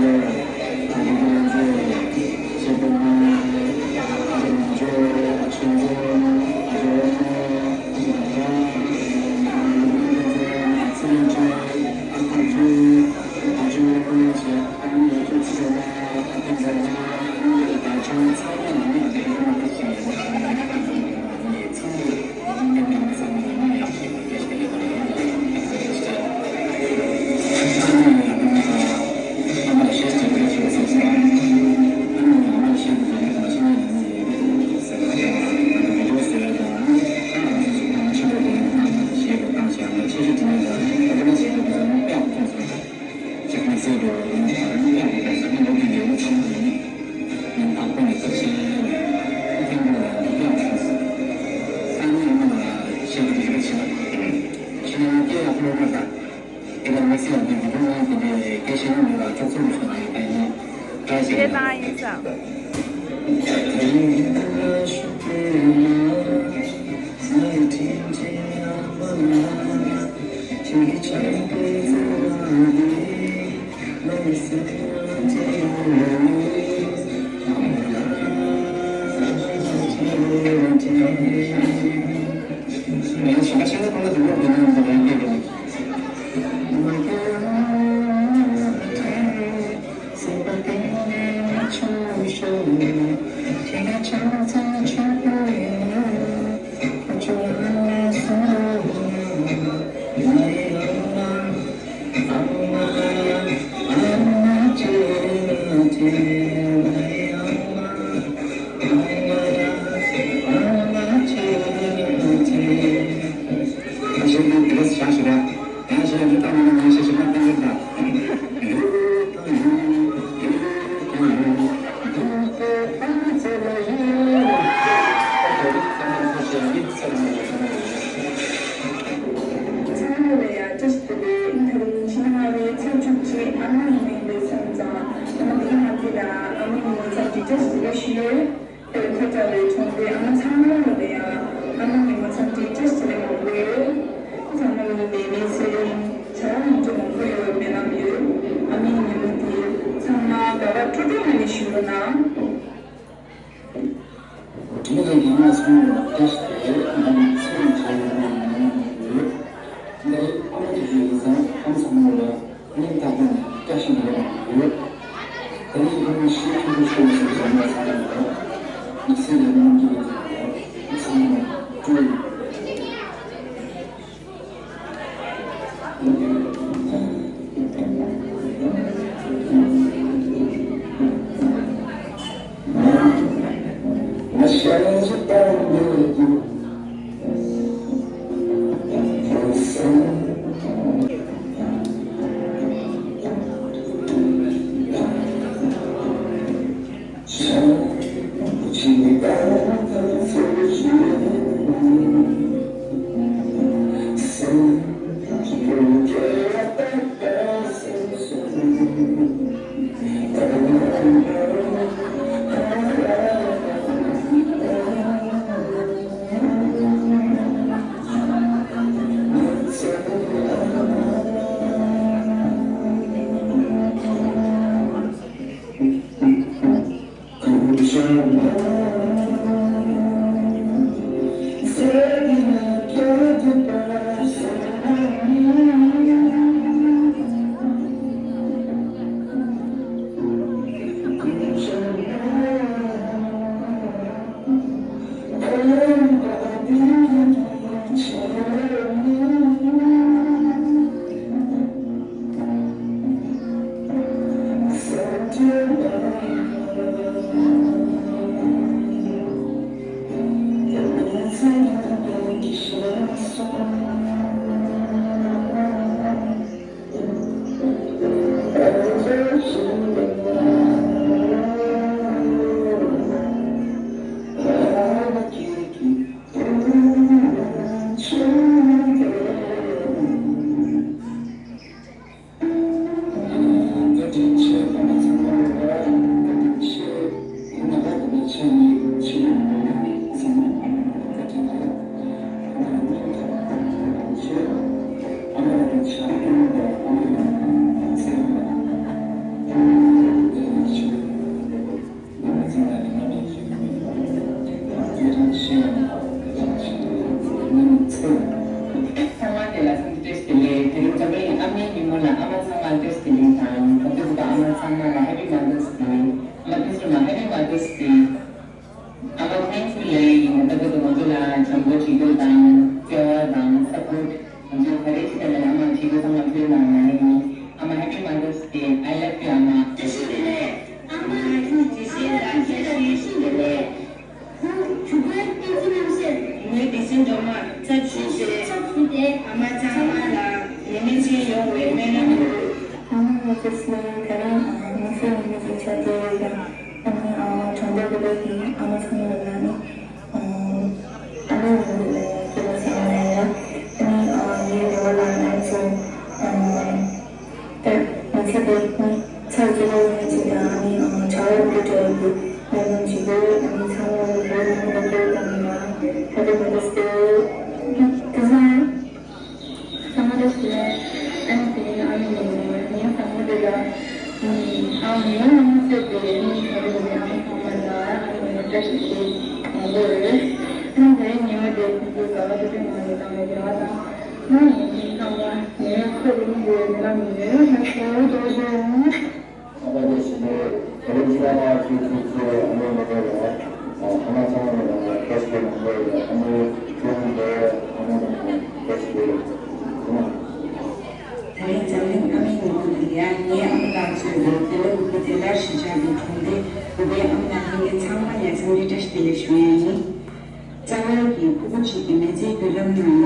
བདེ་ལེགས། ཞེས་བཏང་ཡིན་ཙང་། ཞུ་ལེ། དེར་ཐོས་གྲྭ་ལས་གྲོང་སྡེའི་ཨ་མ་ཚང་མ་ལ་ཡང་ཨ་མ་ཉིན་མོ་འཚམས་འདྲིའི་བཀྲ་ཤིས་བདེ་ལེགས་མང་པོ་ཡོད། ཚང་མ་ལ་ལས་མེད་ཚེ་རིང་བྱ་བ་ཡོངས་གྲུབ་མང་པོ་ཡོད་པའི་སྨོན་ལམ་ཡོད། ཨ་མའི་ཉིན་མོ་དེ་ཚང་མ་དགའ་བ་སྤྲོ་སྤྲོ་ངང་ནས་ཞུ་རོགས་གནང་། དེ་ནས་ཡང་ང་ཚང་མ་ལ་བཀྲ་ཤིས་བདེ་ལེགས། ང་ཚོའི་བྱ་བའི་ནང་ཡོད། འདིར་ཨ་མ་དེ་ཚོའི་ཡིན་ཙང་ཨ་མ་ཚང་མ་ལ་སྙིང་ཐག་པ་ནས་བཀྲ་ཤིས་བདེ་ལེགས་ཡོད། དེ་ནས་ཡང་ཤེས་ཐུབ་པ་ཤོག་ཟེར་བྱ་ང་ཚང་མ་ལ་དམིགས་བསལ་ལས་སྨོན་འདུན་ཡོད། ཚང་མ་སྤྲོ། བཀའ་དྲིན་ཆེ། ཨ་མ་ཚང་མ་ལ་བཀའ་དྲིན་ཆེ། ང་ལ་དེ་འདྲ་བྱས་ནས་ཆེད་མངགས་གནང་མཁན་ཚང་མ་ལ་བཀའ་དྲིན་ཆེ། ཨ་མ་ལ་སྙིང་ཐག་པ་ནས་བཀའ་དྲིན་ཆེ། ཨ་མ་ལ་བྱམས་སྐྱོང་དང་ཨ་མ་ལ་བརྩེ་བ་དང་བཀའ་དྲིན་ཆེ། ཚང་མ་དེ་ལ་འཚམས་འདྲི་བཀྲ་ཤིས་བདེ་ལེགས། དེ་རིང་འཛམ་གླིང་ཨ་མའི་ཉིན་མོ་ལ་ཨ་མ་ཚང་མར་བཀྲ་ཤིས་བདེ་ལེགས་དང་། གོ་ཐོས་པ་ཨ་མ་ཚང་མ་ལ་Happy Mother's Day། ཨ་མ་ཕུན་སུམ་ཚོགས་Happy Mother's Day། ཨ་མ་thank you ལབ་ཡིན། ད་ལྟ་ང་ཚོ་ལ་བྱམས་སྐྱོང་བྱེད་རྒྱུ་དང་བརྩེ་བ་དང་support ང་ཚོ་ག་རེ་བྱེད་ན་ཨ་མ་བྱེད་རྒྱུ་ཚང་མ་ཕུལ་གནང་ཡིན། ཨ་མ་Happy Mother's Day། I love you ཨ་མ། བཀྲ་ཤིས་བདེ་ལེགས། ཨ་མ་ལགས་ཀྱི་བཀྲ་ཤིས་བདེ་ལེགས། ཁོང་ཆུ་ཁོལ་བསྟན་འཛིན་རྣམ་སྲས། ངོས་བདེ་ཆེན་སྒྲོལ་མ། ཚ་ཆུ་སྟེ། ཚ་ཆུ་སྟེ། ཨ་མ་ཚང་མ་ལ་ནད་མེད་ཅིང་ཡོང་བའི་སྨོན་ལམ་ཡོད། ཨ་མ་ལགས་ཀྱི་སྲིད་ལ་དེ་རིང་ང་ཚོའི་ཉི་མ་ཅིག་ཆགས་བསྡད་ཡོད་ཀྱང་། ཨ་ནི་གྲོང་སྡེ་དགོན་པའི་ཨ་མ་ཚང་མ་ལ་ནི་ཨ་མའི་ཉིན་མོ་ལ་སྐྱིད་པ་ཟེར་ཡ་ཡོད། ཨ་ནི་ངའི་རེ་བ་ལ་ང་ཚོ་ད་ང་ཚོ་དེ་ནི་ཚར་གཅིག་ལ་ཡིན་ཅིག་དང་ཨ་ནི་བྱ་བ་འདི་འདྲ་ཡིན་པའི་ལས་རིམ་བྱེད་དགོས། ཨ་ནི་ཚང་མ་ལ་རེ་བ་ནང་ལ་འགྲོ་བཏང་ཡིན་ན་ཧ་ཏེ་ག་ཏེ་སྟེ་དེ་ཚང་ཚང་མ་ལ་ཞུ་ན། ཨ་ནི་དེ་ཡིན་ཨ་ནི་ཡིན་ངའི་བཟང་མོ་དེ་ལ་ཨ་ནི་ངའི་ཨ་མ་སེ་དེ་ཨ་ནི་ག་རེ་ཡིན་ཨ་མ་ཚང་མ་ལ་ཨ་ནི་བཀྲ་ཤིས་བདེ་ལེགས་མང་པོ་ཡོད། ཨ་ནི་དེ་རིང་ཉིན་མོ་དེ་ཁོང་ཚོའི་ག་བ་དེ་དེ་ང་ལ་བཏང་བའི་རེ་བ་དང་། ཨ་ནི་ཚང་མ་ངའི་ཚེ་རིང་དེ་ལ་མི་ཡོད་ལ་ཤོར་དོ་ཞེས། ཨ་མ་བཀྲ་ཤིས་བདེ་ལེགས། དེ་རིང་ཁྱེད་རང་ཚོའི་ཚོགས་གཙོ་ཨ་མའི་ཉིན་མོ་ལ་ཨ་མ་ཚང་མ་ལ་བཀྲ་ཤིས་བདེ་ལེགས། ཨ་མའི་སྐྱོང་འདོད་ཨ་མ་ལ་བཀྲ་ཤིས་བདེ་ལེགས། དེ་རིང་འཛམ་གླིང་ཨ་མའི་ཉིན་མོ་འདིར་ཡང་ངའི་ཨ་མ་ལགས་གཙོས་པའི་བདེ་ལེགས་ཕུར་བུ་བདེ་ལེགས་གཞིས་ཆགས་ཀྱི་གྲོང་སྡེ་དགོན་པའི་ཨ་མ་ལགས་ལྷན་རྒྱས་ཚང་མ་ལ་འཚམས་འདྲི་བཀྲ་ཤིས་བདེ་ལེགས་ཞུ་ཡ་ཡིན། རྩ་བའི་གི་ཕྲུ་གུ་གཅིག་གི་མི་ཚེའི་བརྒྱུད་རིམ་ནང་ལ་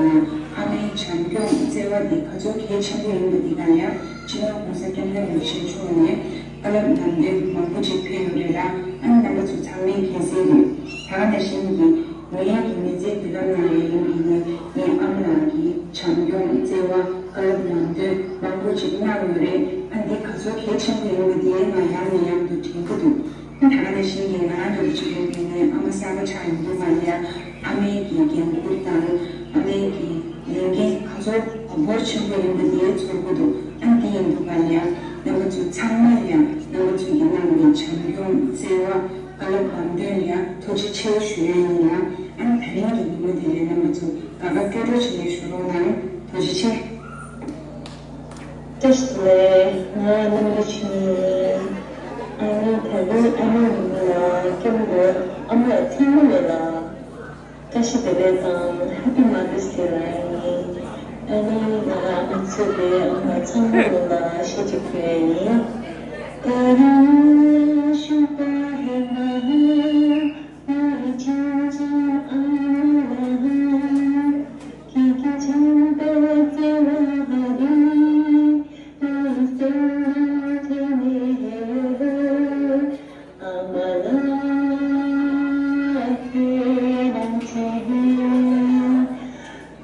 ཨ་མའི་བྱམས་སྐྱོང་བརྩེ་བ་འདི་ག་ཚོད་གལ་ཆེན་པོ་ཡིན་པ་འདི་དང་ཡང་སྤྱི་ནོར་༸གོང་ས་༸སྐྱབས་མགོན་རིན་པོ་ཆེ་མཆོག་ནས་བཀའ་སློབ་ལམ་སྟོན་མང་པོ་ཅིག་ཕེབས་ཡོད་རེད་ལ། ཨ་ནི་རྣམ་པ་ཚོ་ཚང་མས་མཁྱེན་གསལ་རེད། ད་ག་ནང་བཞིན་གྱི་ངའི་གི་མི་ཚེའི་བརྒྱུད་རིམ་ནང་ལ་ཡིན་པ་ཡིན་ནའི་ངའི་ཨ་མ་ལགས་ཀྱིས་བྱམས་སྐྱོང་བརྩེ་བ་བཀའ་སློབ་ལམ་སྟོན་མང་པོ་ཅིག་གནང་ཡོད་རེད། ཨ་འདི་ག་ཚོད་གལ་ཆེན་པོ་ཡིན་པ་དེ་ང་ཡང་ནས་ཡང་དུ་དྲན་གྱི་འདུག་ད་ག་ནང་བཞིན་གྱི་ང་རང་འདྲ་པོ་ཅིག་ཡིན་པ་ཡིན་ནའི་ཨ་མ་གསར་པ་ཆགས་ཡོང་དུས་མ་ཡ། ཨ་མའི་གི་འགན་འཁུར་དང་ཨ་མའི་གི་ལས་འགན་ག་ཚོད་དོ་ཕོག་ཆེན་པོ་ཡིན་པ་དེ་ཚོར་གྱི་འདུག་ཨ་འདི་ཡིན་དུས་མ་ཡ། རྣམ་པ་ཚོ་ཚང་མར་ཡ་རྣམ་པ་ཚོས་ཀྱི་གནང་བའི་བྱམས་སྐྱོང་བརྩེ་བ་བཀའ་སློབ་ལམ་སྟོན་ལ་ཡ་ཐུགས་རྗེ་ཆེ་ཞུ་ཡ་ཡིན་ལ། ཨ་ནི་ད་རིང་གི་ཉིན་མོ་དེ་ལ་རྣམ་པ་ཚོ་དགའ་དགའ་སྤྲོ་སྤྲོ་བྱས་ནས་བཞུགས་རོགས་གནང་། ཐུགས་རྗེ་ཆེ། བཀྲ་ཤིས་བདེ་ལེགས། ང་རྣམ་རྒྱལ་ཆོས་ཉིད་ཡིན། ཨ་ནི་ད་ལོའི་ཨ་མའི་ཉིན་མོ་ལ་སྐྱབས་མགོན་ཨ་མ་ཚང་མ་ལ་བཀྲ་ཤིས་བདེ་ལེགས་དང་Happy Mother's Day ལབ་ཡ་ཡིན། ཨ་ནི་ང་རང་ཨ་མ་གཙོས་པའི་ཨ་མ་ཚང་མ་ལ་བཀྲ་ཤིས་བདེ་ལེགས།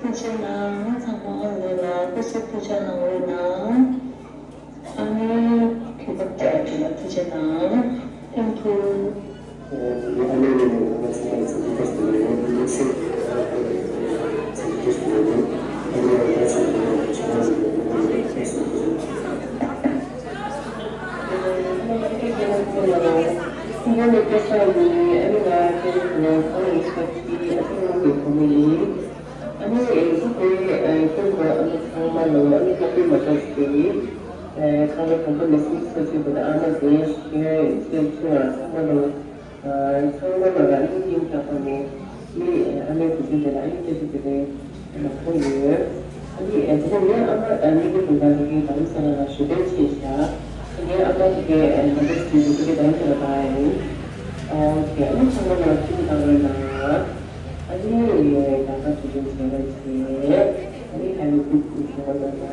ཐུགས་རྗེ་གནང་། ཚང་མ་ཨ་མ་ལགས་སྐུ་གཟུགས་ཐུགས་ཅག་གནང་རོགས་གནང་། ཨ་ནི་གུས་པ་བཀྲ་ཤིས་བདེ་ལེགས། ཐུགས་རྗེ་གནང་། Thank you. ཨ་ནི་ཨེ་ཟུག་པའི་ཨེ་སྐྱབས་མགོན་ཨ་མ་ཚང་མ་ལ་ཨ་ནི་Happy Mother's Day། ཨེ་ཁ་ལོ་དང་པོ་ནས་སྲིད་སོ་སོའི་བུ་དང་ཨ་མ་རེ་ཞེས་ཚེ་ཚེ་བ་ཚང་མ་ལ་ཨ་ཚང་མ་ལ་ཨ་ནི་སྙིང་ཐག་པ་ནས་ནི་ཨ་མའི་བུ་ཚོའི་དེ་ལ་ཨ་ནི་སྐྱབས་སུ་འགྲོ་བའི་མང་པོ་ཡོད། ཨ་ནི་ཨེ་དེ་ནས་ངའི་ཨ་མ་ཨ་ནི་གི་བུ་དང་ནི་གི་རྡ་རམ་ས་ལ་ལ་ཞུ་དོན་ཆེ་བཞག་ངའི་ཨ་མ་དེ་གའི་ཨེ་Mother's Day་དེ་གའི་རྡ་རམ་ས་ལ་ཕར་ཡིན། ཨོ་ཁེ། ཨ་ནི་ཚང་མ་ལ་ཐུགས་རྗེ་གནང་རོགས་གནང་། ཨ་ནི་ཡང་བསྐྱར་ཐུགས་རྗེ་ཆེ་ལ་ཆེ། ཨ་ནི་ཧེ་པི་ཁྲིས་མ་སི་མ་སི་ལ་ཡ།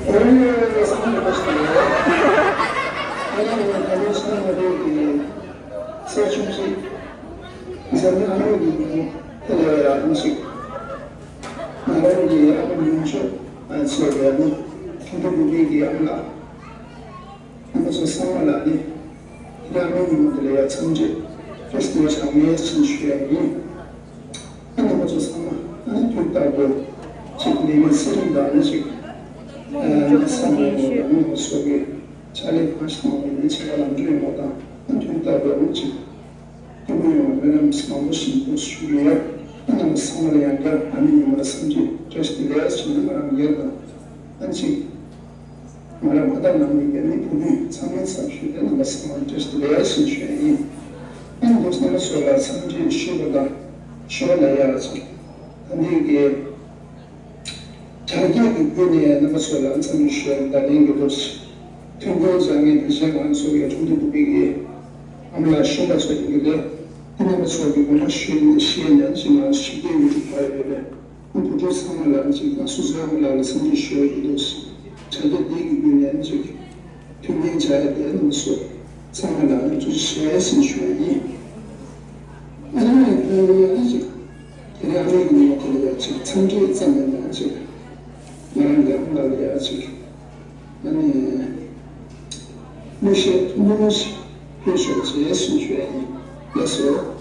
ཨ་ནི་ཡང་བསྐྱར་ཐུགས་རྗེ་ཆེ། ཨ་ནི་ང་ད་ལོ་སྔོན་མ་རེད་དེ་ཚེས་བཅུ་གཅིག་འཛམ་གླིང་ཨ་མའི་ཉིན་མོ་དེ་ལ་ཡ་ཨ་ནི་ཞིག་ང་རང་གི་ཨ་མ་ཉུང་ཤོས་ཨ་ཚོས་ཡ་ནི་ཁྱུང་པོ་བུ་མོ་གི་ཨ་མ་ལགས། རྣམ་པ་ཚོ་ཚང་མ་ལ་ནི་དེ་རིང་ཨ་མའི་ཉིན་མོ་དེ་ལ་ཡ་འཚམས་འདྲི་བཀྲ་ཤིས་བདེ་ལེགས་གྲངས་མེད་ཅིག་ཞུ་ཡ་ཡིན། ཨ་རྣམ་པ་ཚོ་ཚང་མ་ཨ་ནི་དུས་རྟག་ཏུ་གཅིག་ནད་མེད་ཚེ་རིང་དང་ཨ་ནི་གཅིག་ཨ་ནི་བསམ་པའི་ངོ་དང་ཨ་ནི་སོགས་ཀྱི་ཕྱག་ལས་གང་ཞིག་གནང་བའི་ནི་བྱ་བ་ལམ་འགྲོ་ཡོང་བ་དང་ཨ་ནི་དུས་རྟག་ཏུ་ཨ་ནི་གཅིག་སྐྱིད་པོ་ཡོང་བའི་སྨོན་ལམ་མང་པོ་ཞིག་འདུག་ཞུ་གི་ཡོད། ཨ་རྣམ་པ་ཚང་མ་ལ་ཡང་བསྐྱར་ཨ་མའི་ཉིན་མོ་ལ་འཚམས་འདྲི་བཀྲ་ཤིས་བདེ་ལེགས་ཞུ་ན་ང་རང་ཡར་དང་ཨ་ནི་གཅིག་ང་རང་ཕ་དང་ནང་མི་གི་ནི་བུ་མོ་ཚང་མའི་ཚབ་ཞུས་ཏེ་རྣམ་པ་ཚང་མར་བཀྲ་ཤིས་བདེ་ལེགས་ཞེས་ཞུ་ཡ་ཡིན། ཨ་ནི་འདུག་རྣམ་པ་ཚོ་ལ་འཚམས་འདྲི་ཞུས་པ་དང་ཞུ་བ་ལ་ཡག་ཚོ་ད་ནི་གི་དྲ་རྒྱ་གི་བརྒྱུད་ནས་རྣམ་པ་ཚོ་ལ་འཚམས་འདྲི་ཞུ་ཡ་ཡིན། ད་ལན་གི་འདུག་མཐུན་རྐྱེན་སྦྱར་མཁན་དེ་བཞིན་ང་ཚོ་གི་ཁྲུང་ཐུང་བུ་མོ་གི་ཨ་མ་ལགས་གཞོན་པ་ཚོ་ཡིན་གི་རེད། དེ་རྣམ་པ་ཚོ་གི་ངོ་མ་ཞུས་ནས་ཤེས་ནས་ཅི་ང་ཤེས་ཀྱི་ཡོད་ཀྱི་ཕ་ཡོད་རེད། བུ་ཕྲུག་ཚང་མ་ལ་གཅིག་ང་སོ་སོའི་ཨ་མ་ལགས་ལ་སེམས་ཁྲལ་ཞུ་ཡ་ཡོད་འདུག་དྲ་རྒྱ་འདི་གི་བརྒྱུད་ནས་གཅིག་མཐུན་རྐྱེན་སྦྱར་ཡ་དེ་རྣམ་པ་ཚོ་ཚང་མ་ལ་ཐུགས་རྗེ་ཆེ་ཞེས་ཞུ་ཡ་ཡིན། ཨ་ནི་ཨ་ནི་གཅིག་དེ་རིང་ཨ་མའི་ཉིན་མོ་དེ་ལ་ཡ་གཅིག་འཚམས་འདྲི་ཙམ་མིན་པ་གཅིག་ང་རང་གི་ཨ་མ་ལགས་ལ་ཡ་གཅིག་ཨ་ནི། མི་ཤེས་མི་མི་ཤེས་ཕེབས་ཤོག་ཅེས་གསུངས་ཞུ་ཡ་ཡིན། ལགས་སོ།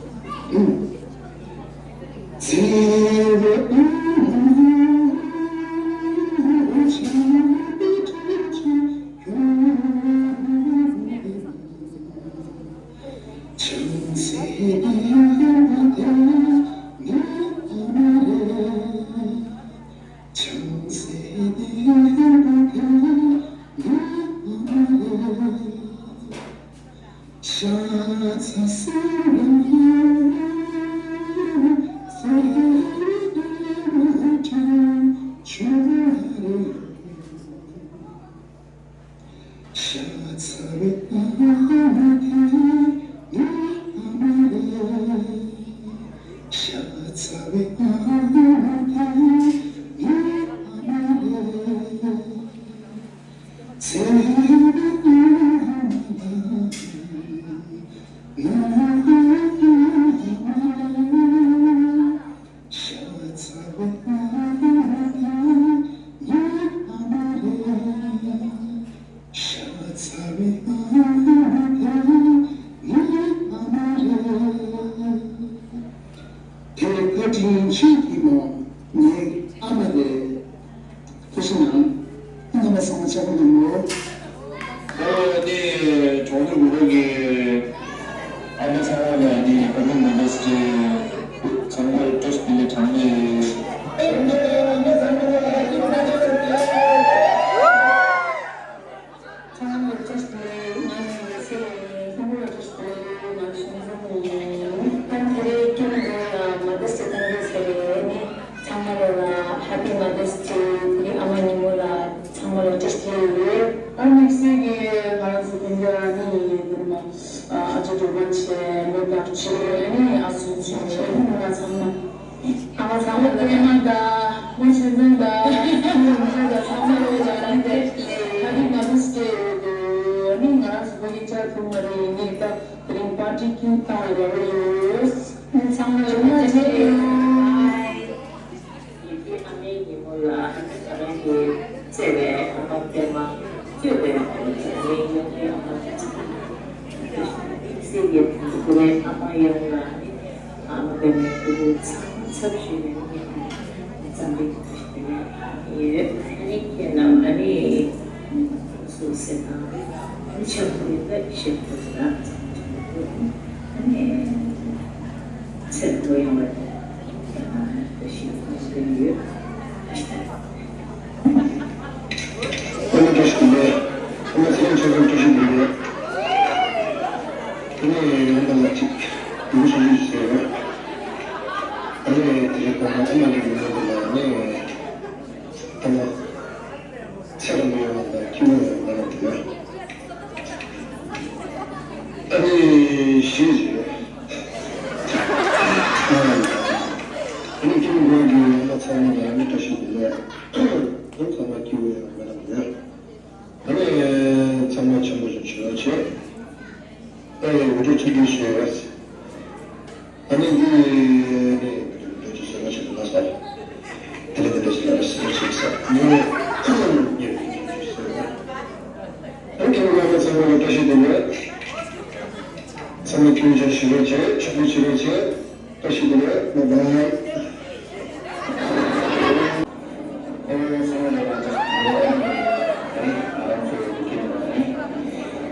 ལ་ང་རང་གི་བརྩེ་བའི་ཨ་མ་པད་མ་གཙོས་པའི་འཛམ་གླིང་ཡོངས་ཀྱི་ཨ་མ་དང་ཚང་མ། དམིགས་བསལ་གྱི་དེ་ཚོ་བའི་ཨ་མ་ཡོངས་ལ་ནི་ཨ་མ་པད་མའི་སྐུ་གཟུགས་ཚང་མ་ཚབ་ཞུས་ནས་ནི་འཛམ་གླིང་ཡོངས་ཞིག་ཡོད། ཨ་ནི་ཁྱེད་རྣམས་ཨ་ནི་སུ་ཟེར་ན་ཨ་ནི་ཆགས་པ་ཡོད་པ་ཤེས་དགོས་ལ་ཚང་མ་ཆགས་པ་ཡོད། ཨ་ནི་ཚེ་འགྲོ་ཡོང་བ་དང་ཡང་ན་བཀྲ་ཤིས་སྨོན་འདུན་ཡོད། ཨ་ནི་བཀྲ་ཤིས་བདེ་ལེགས། ཨ་ནི་ཚེ་རིང་ཆོས་སྐྱོང་བཀྲ་ཤིས་བདེ་ལེགས། ཨ་ནི་ཡོང་འདི་ལ་ཅིག་འདུག་ཞུ་ཞུ་ཟེར། ཨ་ནི་དེ་རིང་གོང་མ་ཚེ་རིང་གི་ཡོང་འདི་ལ་ཨ་ནི་ད་ལོ་ཚེ་རིང་མི་ཡོང་བ་དང་སྐྱིད་པོ་ཡོང་བ་ལ་དེ་ལ། ཨ་ནི་ཞེས་བརྗོད། ཨ་ནི་ཁྱིམ་སྒོ་གི་ཡོང་ན་ཚང་མ་ལ་ཨ་ནི་བཀྲ་ཤིས་བདེ་ལེགས། ཨ་ཚང་མ་སྐྱིད་པོ་ཡོང་བ་ལ་ཡོད། ཨ་ནི་ཚང་མ་ཆེན་པོ་ཞིག་བྱེད་རོགས་བྱེད། ཨ་ནི་འུ་ཚོ་ཐུགས་རྗེ་ཆེ། ཨ་ནི་འདི་ནི་འུ་ཚོ་བཟོ་ལ་ཞིག་ལ་ས། དེ་ལ་དེ་ལ་ཞིག་ལ་ཞིག་ཞིག་ས། ནི་ནི་ཨ་ནི་ཁྱེད་རང་ཚང་མ་ལ་བཀྲ་ཤིས་བདེ་ལེགས། ཚང་མ་ཐུགས་རྗེ་ཆེ་ཞུ་རོགས་བྱེད། ཆོག་པ་བྱེད་རོགས་བྱེད། བཀྲ་ཤིས་བདེ་ལེགས། བཱའི་བཱའི། ཨོ་ཚང་མ་ལ་བཀྲ་ཤིས་བདེ་ལེགས། ཨ་ནི་ང་རང་ཚོ་སྐྱེས་པ་ནི་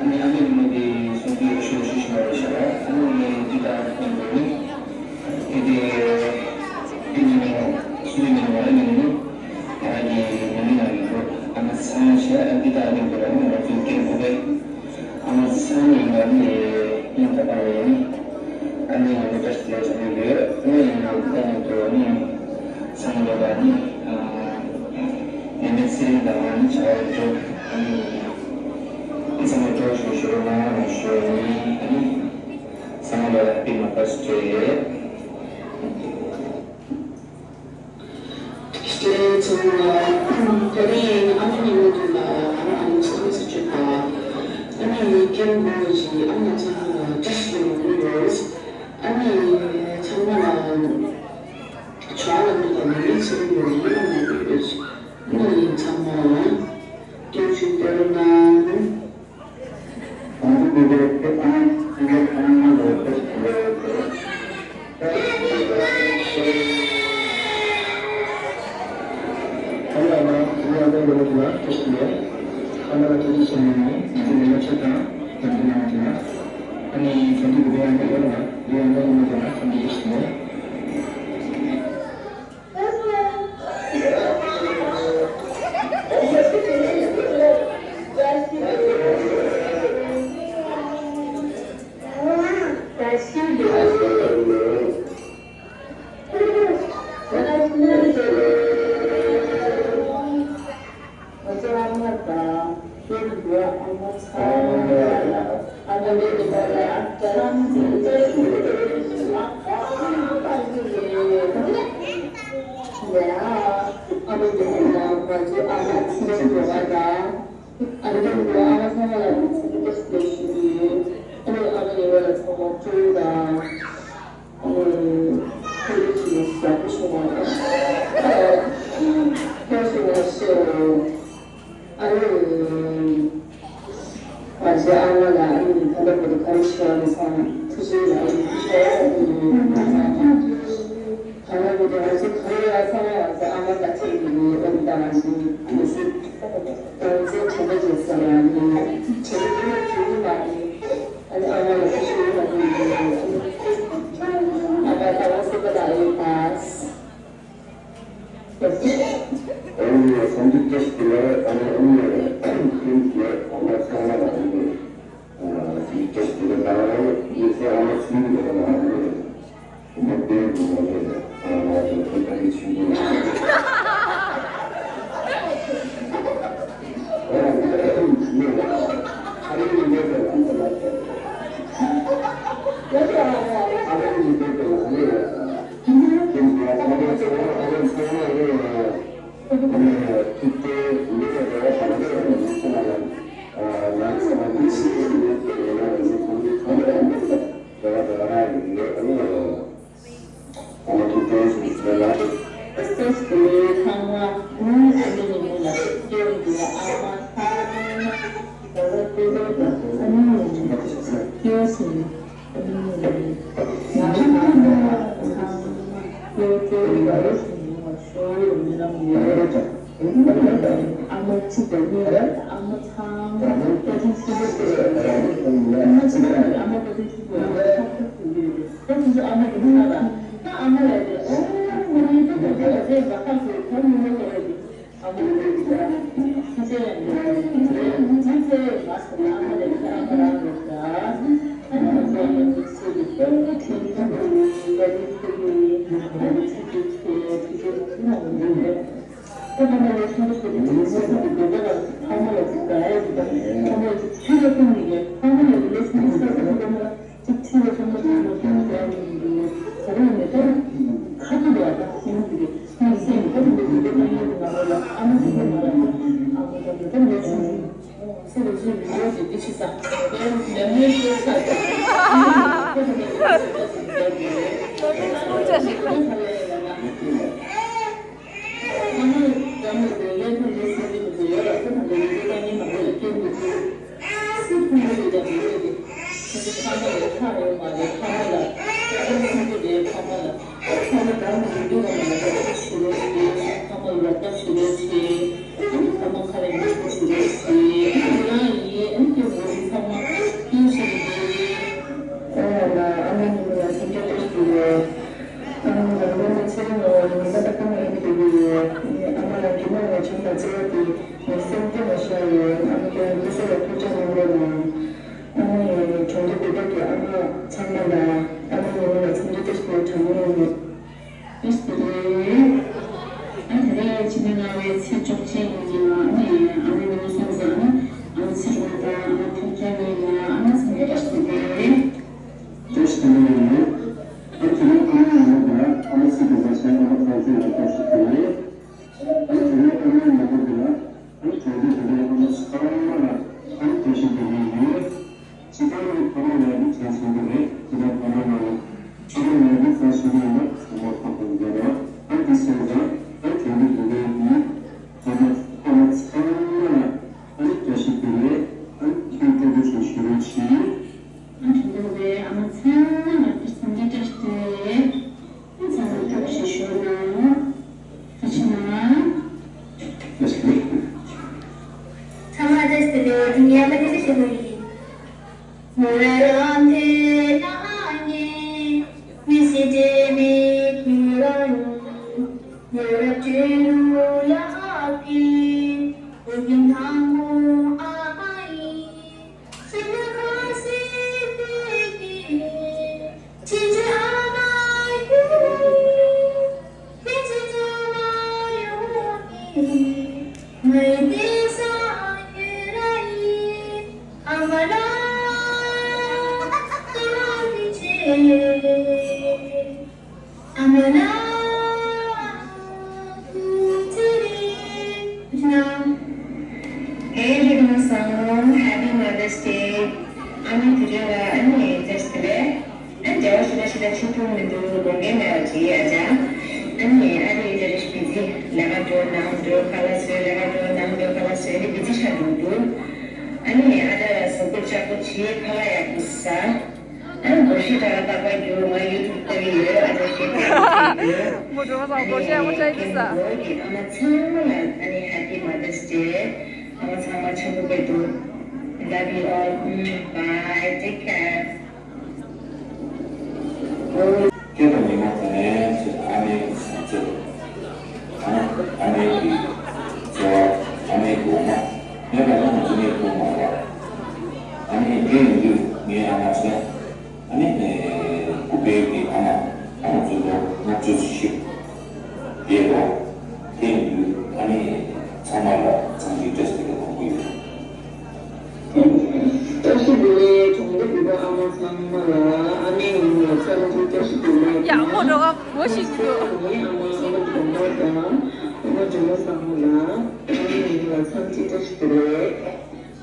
ཨ་ནི་ཨ་མའི་ཉིན་མོ་འདི་སྲུང་སྐྱོབ་ཞུ་ཞུ་ཞུ་མ་རེད་ཤག་ཨ་ནི་འདི་ལྟར་ཡིན་དགོས་ནི། དེ་དེ་དེ་ཉིན་མོ་སུའི་ཉིན་མོ་རེད། ཉིན་མོ་ང་རང་གི་ཉིན་མོ་ཡང་ཡིན་དགོས། ཨ་མ་ཚང་མ་ཞེས་ཨ་འདི་ལྟར་ཡིན་དགོས་ར། ཨ་ནི་ང་ཚོའི་སྐྱེས་བུ་པས། ཨ་མ་ཚང་མ་ཡིན་ན་ནི་སྙིང་ཐག་པ་ནས་ནི་ཨ་ནི་ཡིན་ན་བཀྲ་ཤིས་བདེ་ལེགས་ཞུ་གི་ཡོད། ཨ་ནི་ཡིན་ན་ད་ནི་དོ་ནི་ཚང་མ་ལ་ནི་ཨ་ནི་མི་ཚེ་རིང་དང་ཨ་ནི་བྱ་བ་འགྲུབ། ཨ་ནི་ཚང་མ་སྤྲོ་བ་ཞིག་ཞུ་རོགས་གནང་ཞུ་ནི། ཨ་ནི་ཚང་མ་ལ་Happy Mother's Day། ཞེས་ཚང་མ་ལ། དེ་རིང་ཨ་མའི་ཉིན་མོ་དེ་ལ་ང་རང་ཨ་མ་ཚང་མ་སྲིད་བྱུས་པ། ཨ་ནི་སྐྱེས་བུ་ཞིག་ཨ་མ་ཚང་མ་ལ་བཀྲ་ཤིས་བདེ་ལེགས་ཡོད། ཨ་ནི་ཚང་མ་ལ་ཆོག་ལ་མི་དང་ནི་ཚེ་རིང་ཡོད་ཡིན་ལ་མ་ཡོད། ཨ་ནི་ཚང་མ་ལ་སྐྱབས་ཞུ་སྟེར་གནང་། ཨ་མའི་ཉིན་མོ་ལ་ང་ཚོའི་ཨ་མ་ཚེ་རིང་ཡོད་པ་དང་། ཨ་མའི་ཉིན་མོ་ཨ་མ་ཚང་མ་ལ་ཐུགས་རྗེ་ཆེ་ཞུ་གི་ཡོད། ཨ་མའི་ཨ་མའི་ཉིན་མོ་ལ་ཚང་མ་སྤྲོ་བོ་དང་། ཨ་མའི་ཐུགས་རྗེ་ཆེ་ཞུ་བ་ཞུ་བ། ཨ་མའི་ཨ་མའི་ཉིན་མོ་ལ་ཚང་མ་སྤྲོ་བོ་དང་། ང་ཚོའི་ཨ་མ་ལ་ཨ་ནི་ད་ལྟ་བར་དུ་ག་རེ་ཞུ་བ་མེད་ཙང་ཐུགས་རྗེ་ཆེ་ཞུ་ཡ་ཡིན། ད་ལྟ་བར་དུ་ང་ཚོའི་ག་རེ་ཡ་ཚང་མ་ང་ཚོའི་ཨ་མ་ད་ཐེངས་ཀྱི་ཨ་ནི་ད་ང་ཚོའི་མི་ཚེ་ང་ཚོའི་དྲན་པ་བརྗེད་ས་ལ་ནི་དྲན་པ་ཡོད་མ་རེད། ཨ་ནི་ཨ་མ་ལ་ཐུགས་རྗེ་ཆེ་ཞུ་ཡ་ཡིན། ཨ་མ་ད་ང་ཚོའི་ཨ་མ་ལ་ཡོད་པ། ཨ་ནི་སངས་རྒྱས་བཀྲ་ཤིས་བདེ་ལེགས། ཨ་ནི་ཨ་ནི་ཁྱེད་ཀྱིས་ཨ་མ་ཚང་མ་ལ་ཨ་ནི་བཀྲ་ཤིས་བདེ་ལེགས་གནང་། ཡིན་ཚེ་ཨ་མ་ཚུན་གྱི་ལོ་ན་ཨ་ནི་མ་བདེ་བ་ལས་ཨ་མ་ཚོ་ཐུགས་ཐག་གི་ཆུང་གི་ཨ་ནི་ཨ་ནི་ཨ་ནི་ཨ་ནི། ཨ་མ་གཅིག་དང་གཉིས་ལ་ཨ་མ་ཚང་མ་བཀའ་དྲིན་ཆེན་པོ་ཞིག་རེད། ཨ་མ་གཅིག་དང་ཨ་མ་བཀའ་དྲིན་ཆེན་པོ་ཡོད་ཐབས་ཐབས་ཟེར་གྱི་ཡོད་རེད། ད་དེ་ཚོ་ཨ་མ་གི་ས་ལ་ད་ཨ་མ་ལ་དེ་ཨོ་ང་ཡི་ད་དེ་ཚོ་ལ་དེ་ལ་ཁག་དེ་ད་མི་མོ་ལོ་རེད། ཨ་མ་ལ་དེ་ད་ཐུགས་རྗེ་ཡང་ཡོད་རེད། དེ་ཚེ་ཡང་ང་ས་ལ་ཨ་མ་ལ་ཁྱེད་རང་ཁོ་རང་རེད་ད། ཨ་མ་ལ་ཡང་དེ་ཚེ་གི་ཏོག་ཁྲིད་ཐུབ་པ་ཡིན། བཀའ་དྲིན་ཆེ་གི་ཡིན། ཨ་མ་ཚེ་གི་ཚེ་ཐུགས་རྗེ་མ་ཆུང་བ་ཡོད་རེད། ཨ་མ་ལ་ཡ་ཐུགས་རྗེ་ཆེ་གི་ཡོད་ལ་ཁོ་དང་ལས་ཀ་ཉིན་མ་རེ་ལ་སྐྱེལ་དགོས་ཀྱི་སུ་ཁུངས་ལས་ཀྱང་མི་ཡོད་དེ། ཁྱེད་ཚོ་ཚང་མ་ལ་ཁག་ཡོད་མ་རེད། ཕ་མ་ལ་ཁྱེད་ཚོ་སེམས་པ་རེད། ཕ་མ་ལ་ཕ་མ་དང་མི་འདུག་ག་མ་ལ་ཕ་མ་ཞུ་རོགས་བྱེད། ཕ་མ་ལ་རོགས་པ་ཞུ་རོགས་བྱེད། ཨ་ནི་ཕ་མ་ཁ་ལ་ཉན་པོ་ཞུ་རོགས་བྱེད། ཨ་ནི་ང་ཡིན། ཨ་ནི་སྐྱེ་བོ་མི་ཚང་མ་སྐྱིད་ཤོས་ཀྱི་འདུག་རེད། ཨོ་ལ་ཨ་མའི་ཉིན་མོ་ལ་སེམས་ཁྲལ་བཀྲ་ཤིས་བདེ་ལེགས། ཨ་མ་ལ་ལོ་ནི་ཚེ་རིང་ལོ་ཉི་མ་ཏག་ཏག་མ་ཡིན་པའི་ཡོད། ཨ་མ་ལ་རྒྱུ་ནོར་ལ་ཆང་དང་བརྩེ་བ་དེ་ངས་སེམས་གཏིང་ལ་ཤར་ཡོད། ཨ་མ་ཁྱེད་རང་སྐུ་གཟུགས་ལ་ཐུགས་ཅག་གནང་རོགས་གནང་། ཨ་མ་ཡང་གྲོང་སྡེ་བོད་པ་གི་ཨ་མ་ཚང་མ་ལ་ཨ་མ་ཉིན་མོ་ལ་འཚམས་འདྲི་བཀྲ་ཤིས་བདེ་ལེགས་གྲངས་མེད་ཡོད། བཀྲ་ཤིས་བདེ་ལེགས། ཨ་ད་རེས་ཕྱི་ཟླ་ལྔ་པའི་ཚེས་བཅུ་གཅིག་ཡིན་ཀྱང་ཨ་མ་ཡང་ཨ་མ་ཉིན་མོ་སོང་ཙང་ཨ་མ་ཚེ་རིང་དང་ཨ་མ་ཐུགས་ཅག་གནང་ཡིན་ལ་ཨ་མ་ཚང་མ་བཀྲ་ཤིས་བདེ་ལེགས། བཀྲ་ཤིས་བདེ་ལེགས་ཡིན། ཨ་དེ་རིང་ཨ་མ་ཡིན་ན་ཨ་མ་ཚེ་དགོན་པ་ཆེན་ཨ་མ་ཐང་ཆུང་ལ་བཀྲ་ཤིས་བདེ་ལེགས། ཨ་དེ་རིང་ཨ་མ་ཡིན་ན་ཨ་མ་དེ་ལ་ཨ་ནི་གྲོང་སྡེ་དེ་ལ་ཨ་མ་ཚང་མ་ལ་ཨ་ནི་བཀྲ་ཤིས་བདེ་ལེགས་ཡིན། སྤྱིར་བཏང་ནི་ཕ་མ་ལ་ཡ་ནི་གལ་ཆེན་པོ་རེད། སྤྱིར་བཏང་ཕ་མ་ལ་ཡ་ཕ་མ་ལ་ཡ་ནི་བཀྲ་ཤིས་བདེ་ལེགས་ཡིན་ན་ཚང་མ་ཕ་མ་ཡིན་ཀྱང་རེད། ཨ་ནི་དེ་སོང་ཙང་ཨ་ནི་གྲོང་སྡེ་དེ་ལ་ཡ་ནི་ཕ་མ་ཕ་མ་ཚང་མ་ལ་ཨ་ནི་བཀྲ་ཤིས་བདེ་ལེགས། ཨ་ནི་ཐུགས་སྤྲོ་པོ་ཞིག་ཞུ་རོགས་གྱིས། ཨ་དྲུང་འདུག་པའི་ཨ་མ་ཚང་མ་ལ་བཀྲ་ཤིས་བདེ་ལེགས། ཨ་ཚང་མ་ཐུགས་རྗེ་ཆེ་ཞུ་ན། ཐུགས་རྗེ་ཆེ་གནང་། ཚང་མ་བཀྲ་ཤིས་བདེ་ལེགས། དེ་ངའི་ཨ་མ་ཐུགས་རྗེ་ཆེ་ཞུ་ཡིན། ཨ་མ་ལགས། ཚེ་རིང་། ཨེ་རི་ཀོན་སང་ཧེ་པི་མ་དར་སི་ཌེ། ཨ་མའི་དུས་ཆེན་ལ་ཨ་ནི་བཀྲ་ཤིས་བདེ་ལེགས། ཨ་འདྲ་བ་ཞིག་ལ་ཞིག་ལ་ཆུ་འཐུང་མི་འདུག་དགོངས་འགལ་མེད་པ་ཅིག་ཨ་ཅག་ཨ་ནི་ཨ་རི་ཨི་ཊ་རི་ཤི་བི་ཛི་ལས་ཀ་འགྲོ་ནང་འགྲོ་ཁ་ལག་བཟོས་ལས་ཀ་འགྲོ་ནང་འགྲོ་ཁ་ལག་བཟོས་ནི་བི་ཛི་ཆགས་འདུག་འདུག་ཨ་ནི་ཨ་ཅག་ལ་གཟུགས་པོ་ལྕགས་པོ་བྱེད་ཁ་ལག་ཡག་པོ་ཟ། ཨ་ནི་སྒོར་གཞས་ཏག་ཏག་རྒྱུག་ང་ཡུ་ཊུབ་ལྟ་གི་ཡོད། ཨ་ཅག་གཞས་ཏག་ཏག་རྒྱུག་མོ་འགྲོ་བ་སང་སྒོར་གཞས་ཡག་པོ་ཆགས་ཀྱི་འདུག་ས། ཨ་མ་ཚང་མ་ལ་ཨ་ནི་ཧེ་པི་མ་དར་སི་ཌེ། ཨ་མ་ཚང་མ་ཆེན་པོ་བྱེད་དོ། Love you all. Bye. Take care. སྐྱེས་པ་ཉིན་མོ་དེ་ནས་ཚེ་ཨ་མའི་གི་བཟང་སྤྱོད། ཨ་ཨ་མའི་གི་བརྩེ་བ། ཨ་མའི་གི་འོ་མ་མེད་པ་ན་ང་ཚོ་གནས་ཐུབ་མ་རེད། ཨ་ནི་དེ་ཡིན་དུས་ངའི་ཨ་མ་ཚེ། ཨ་ནི་ཨེ་ཨུ་པའི་གི་ཨ་མ། ཨ་མ་ཚོ་ལོ་ལྔ་བཅུ་བཞི་བཅུ་ཡོད་རེད། དེ་ཡིན་དུས་ཨ་ནི་ཚང་མ་ལ་འཚམས་འདྲི་བཀྲ་ཤིས་བདེ་ལེགས་གནང་གི་ཡོད། བཀྲ་ཤིས་བདེ་ལེགས། གྲོང་སྡེ་བོད་པ་ཨ་མ་ཚང་མ་ལ་ཨ་མའི་ཉིན་མོ་ལ་འཚམས་འདྲི་བཀྲ་ཤིས་བདེ་ལེགས། ཡ་ཨ་མ་འགྲོ་ག་མགོ་ཞིག་གི་འདུག་ངའི་ཨ་མ་ཨ་མ་སྒྲོལ་མ་དང་ཨ་མ་སྒྲོལ་མ་བཟང་མོ་ལ་ཨ་མའི་ཉིན་མོ་ལ་འཚམས་འདྲི་བཀྲ་ཤིས་བདེ་ལེགས།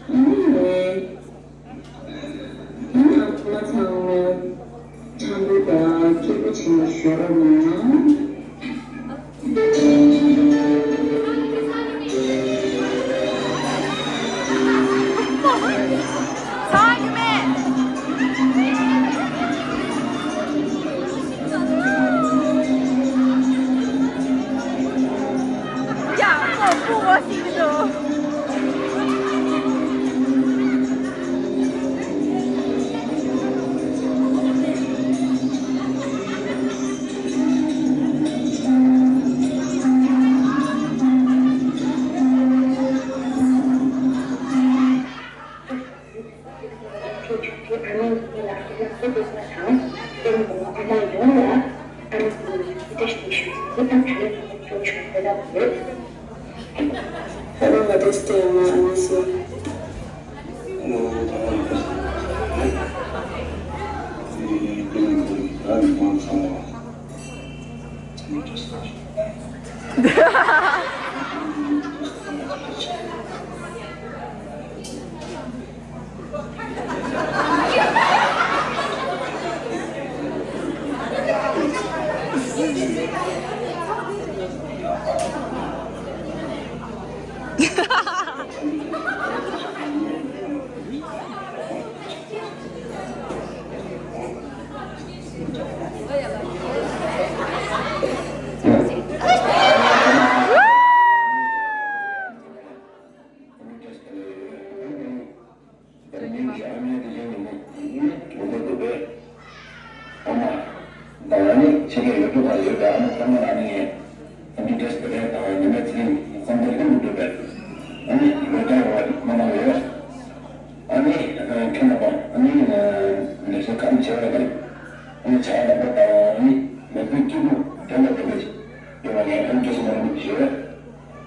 ཨ་ནི། ཨ་མ་ཚང་མ་འཆམ་པོ་དང་སྐྱིད་པོ་བྱས་ནས་བཞུགས་རོགས་གནང་། ཡ།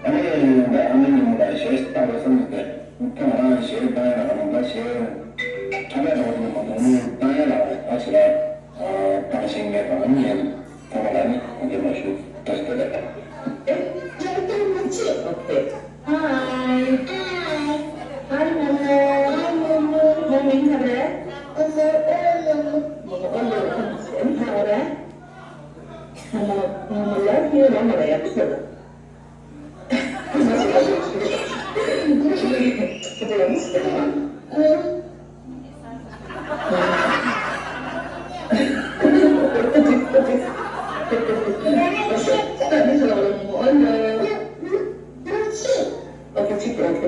ཨ་ནི་ད་ཨ་མའི་ཉིན་མོ་ལ་གཞས་བཏང་བའི་བསམ་བློ་དེ། ད་ང་རང་གཞས་བཏང་ཡ་ལ་ང་ད་གཞས་ཁྲ་ཁ་རང་ཉིན་མོ་ལ་གཞས་བཏང་ཡ་ལ་ད་ཞེ་ལ་བཏང་ཤེས་མེད་པ་ཨ་ནི་ཡང་ཐོག་མ་ལ་ནི་འདི་མ་ཞུ་བཀྲ་ཤིས་བདེ་ལེགས། Hi. Hi, Momo. Hi, Momo. Hi, Momo. Momo, ཁྱོད་རེད།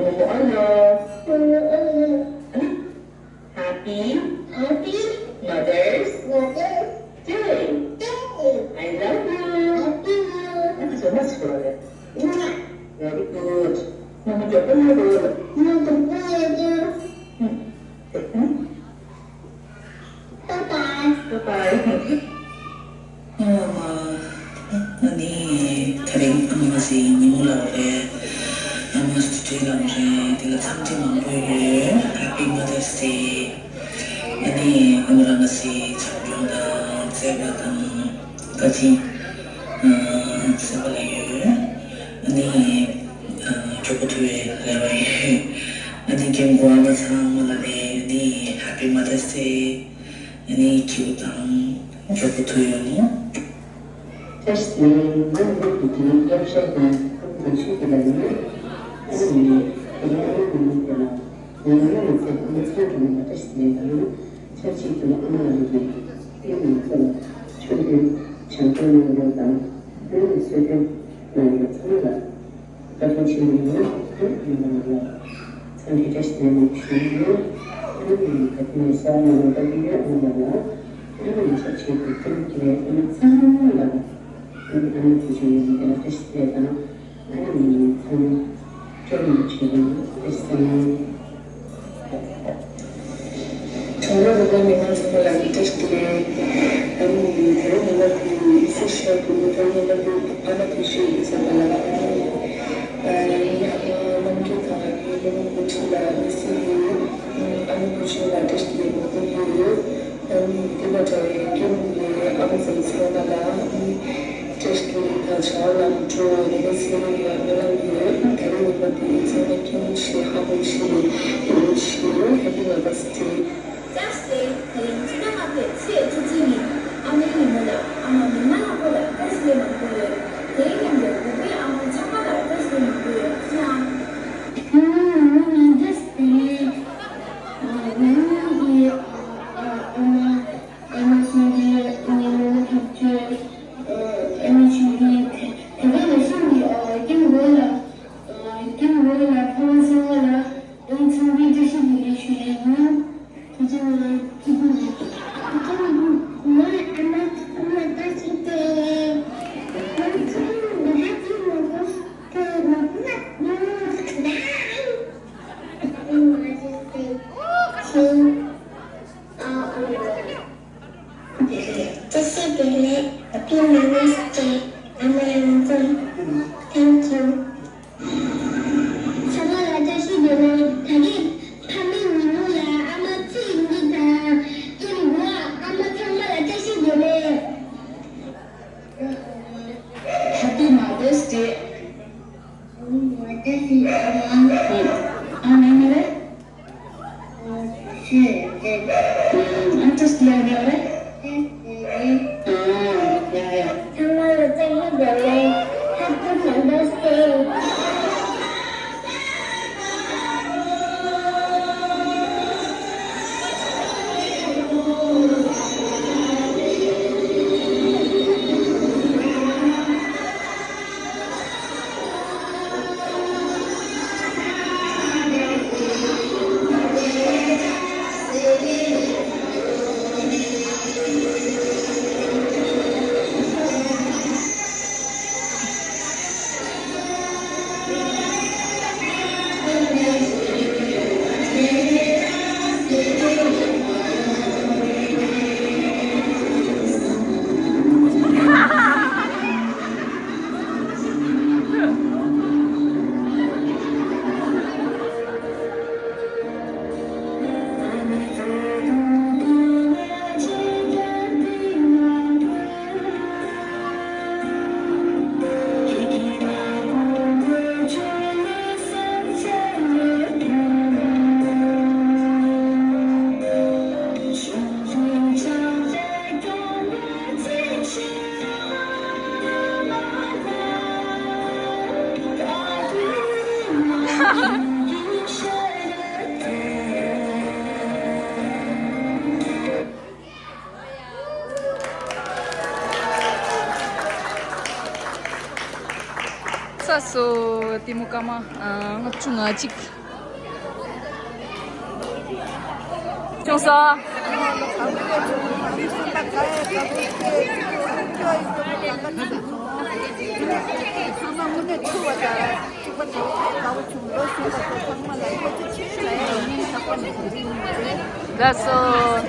Momo, ཨོ་ལོ། Momo, ཨོ་ལོ། ཨ་ནི་ཁྱོད་རེད། Momo, Momo love you. Momo ལ་ཡག་པོ་བྱེད། Happy, happy Mother's, Mother's Day. Day. I love you. Love you. Thank you so much, brother. Very good. Mama, drop a little. Mama, drop a little. Bye bye. Bye bye. ཨ་མ། ཨ་ནི་དེ་རིང་ཨ་མ་ཞིག་ཉིན་མོ་ལ་རེད། ཨ་མ་ཞིག་ཁྲིད་ལམ་རེད། དེ་ལ་འཚམས་འདྲི་མང་པོ་ཡོད། Happy Mother's Day. ཨ་ནི་ཨ་མ་རང་ང་ཞིག་འཆམ་མཐུན་དང་བརྩེ་བ་དང་བཀའ་དྲིན་ཨ་སེམས་པ་ལ་ཡོད། ཨ་ནི་ཨ་མགྱོགས་པོ་ཐུག་པའི་རེ་བ་ཡོད། ཨ་ནི་རྒན་གོག་ཨ་མ་ཚང་མ་ལ་ནི་ཨ་ནི་Happy Mother's Day. ཨ་ནི་སྐྱིད་པོ་དང་མགྱོགས་པོ་ཐུག་ཡོང་ངོ་། བཀྲ་ཤིས་བདེ་ལེགས། ང་ནི་བོད་ཀྱི་གླེང་བཤད་དང་ཁུངས་དང་ཆོས་ཀྱི་ལམ་ནས། ཨ་ནི་ངས་དེ་རིང་ཨ་མའི་ཉིན་མོ་དེ་ལ་ང་རང་ཡང་ཚེ་ཨ་མ་ཚང་གི་ནང་བཀྲ་ཤིས་བདེ་ལེགས་དང་། ཆབས་ཅིག་ཏུ་ཨ་མ་ལགས་ཀྱིས་ཨ་མ་ཚོ་ལ་ཆོས་འབུལ་བྱམས་སྐྱོང་གནང་ཡོད་དང་། ཨ་མ་གསོལ་སྟོན་གནང་ཡོད་ཚང་མ་ལ་བཀའ་དྲིན་ཆེན་པོ་ཡིན། ཨ་མ་ལགས་ལ་འཚམས་འདྲི་བཀྲ་ཤིས་བདེ་ལེགས་ཞུ་ཡི་ཡོད། ཨ་མ་ཡིས་ག་དུས་ནས་གསོལ་བ་སྨོན་ལམ་བཏབ་ཀྱི་ཡོད། ཨ་མ་ལགས་ལ། ཨ་མ་ཡིས་ཆབས་ཅིག་ཏུ་ཁྱེད་རང་གི་ཨ་མ་ཚང་མ་ལ། ཨ་མ་དེ་ཚོ་ཡོད་མི་དེ་ལ་བཀྲ་ཤིས་བདེ་ལེགས་དང་། ཨ་མ་ཚང་མ་སྐྱོ་མ་བྱེད་པ་བཀྲ་ཤིས་བདེ་ལེགས། གྲངས་ལས་རིག་པའི་མི་མང་ཚང་མ་ལ་བཀྲ་ཤིས་བདེ་ལེགས། ཨ་མ་ཡིས་དེ་རིང་ང་ལ་བོད་ཡིག་སློབ་གསོ་ཞུ་བ་དེ་ནི་ད་ངའི་བླ་མ་ཨ་མ་དེ་ཤོད་ཡིན་བསམ་པ་ལ། ཨ་ནི་ཨ་མ་རྣམ་རྒྱལ་དང་ངའི་བླ་མ་བུ་ཁྲིད་ལ་མི་སེར་ཡིན། ཨ་མ་བུ་ཁྲིད་ལ་བཀྲ་ཤིས་བདེ་ལེགས་ཡོད། ཨ་ནི་དེ་ལ་གྲྭ་བའི་སྐྱེ་བོ་ཡོད། ཨ་མ་ཚང་ཚང་མ་ལ་ཨ་ནི་བཀྲ་ཤིས་བདེ་ལེགས་དང་བྱ་བ་ལམ་འགྲོ་བའི་རེ་བ་ཚེ་རིང་ལ་སྨོན་ལམ་ཡོད། ད་རེས་ཉིན་མོ་དེ་ཚང་མ་སྐྱིད་པོ་བྱེད། ཧ་གོ་བྱེད། ཡག་པོ་བྱེད། Happy Mother's Day. Thursday དེ་རིང་སྤྱི་ཟླ་ལྔ་པའི་ཚེས་བཅུ་གཅིག་ཉིན་ཨ་མའི་ཉིན་མོ་ལ་ཨ་མ་མི་མང་ལ་ཁོ་ལ་བཀྲ་ཤིས་བདེ་ལེགས་མང་པོ་ཡོད། དེའི་མཉམ་དུ་བོད་པའི་ཨ་མ་ཚང་མ་ལ་བཀྲ་ཤིས་བདེ་ལེགས་མང་པོ་ཡོད། ཨ་མ་ལགས་བཀྲ་ཤིས་བདེ་ལེགས། ང་རང་གི་ཨ་མ། ཨ་མ་ཚང་གི་ཉིན་མོ་ཐག་གཅོད། ཨ་ནི་ཆུ་གི་དེ་ག་ནས་སུ་ཡི་སྐྱེ་དགོས་ལ། ལ་ཕ་མ་ཚང་མ་ལ་ཨེ་ཚང་མའི་བཀྲ་ཤིས་བདེ་ལེགས་ཞུ་ཡ་ཡིན། དེ་ཚོ་ང་ཐུག་གི་མེད། དེ་ཚོ་ང་ཨ་མ་ཨ་མ་ལྟ་ཞིག་སྟེ། ང་ཚང་མ་ལ་ཅི་མ་གོ་སྟེ་ང་ཕ་མ་ཉུང་ཉུང་ཟིག་ད། ཨ་མ་ཅི་སྟེ་ཆེ། ཨ་ཨ་མ། བཀྲ་ཤིས་བདེ་ལེགས། Happy Mother's Day. ཨ་མ་ཡང་འཛོམས། Thank you. ཚང་མ་ལ་བཀྲ་ཤིས་བདེ་ལེགས། ད་རེས་ཕ་མའི་ཉིན་མོ་ལ་ཨ་མ་ཚེ་རིང་གི་དང་ཐེམ་གོ་ཨ་མ་ཚང་མ་ལ་བཀྲ་ཤིས་བདེ་ལེགས། Happy Mother's Day. Mother's Day. ཨ་མ་ཨ་མ་ཨ་མ་ཨ་མ་རེད། ས་སོ་ཏི་མུ་ཀ་མ་ལྔ་བཅུ་ང་གཅིག་ཅུང་ས། ལགས་སོ།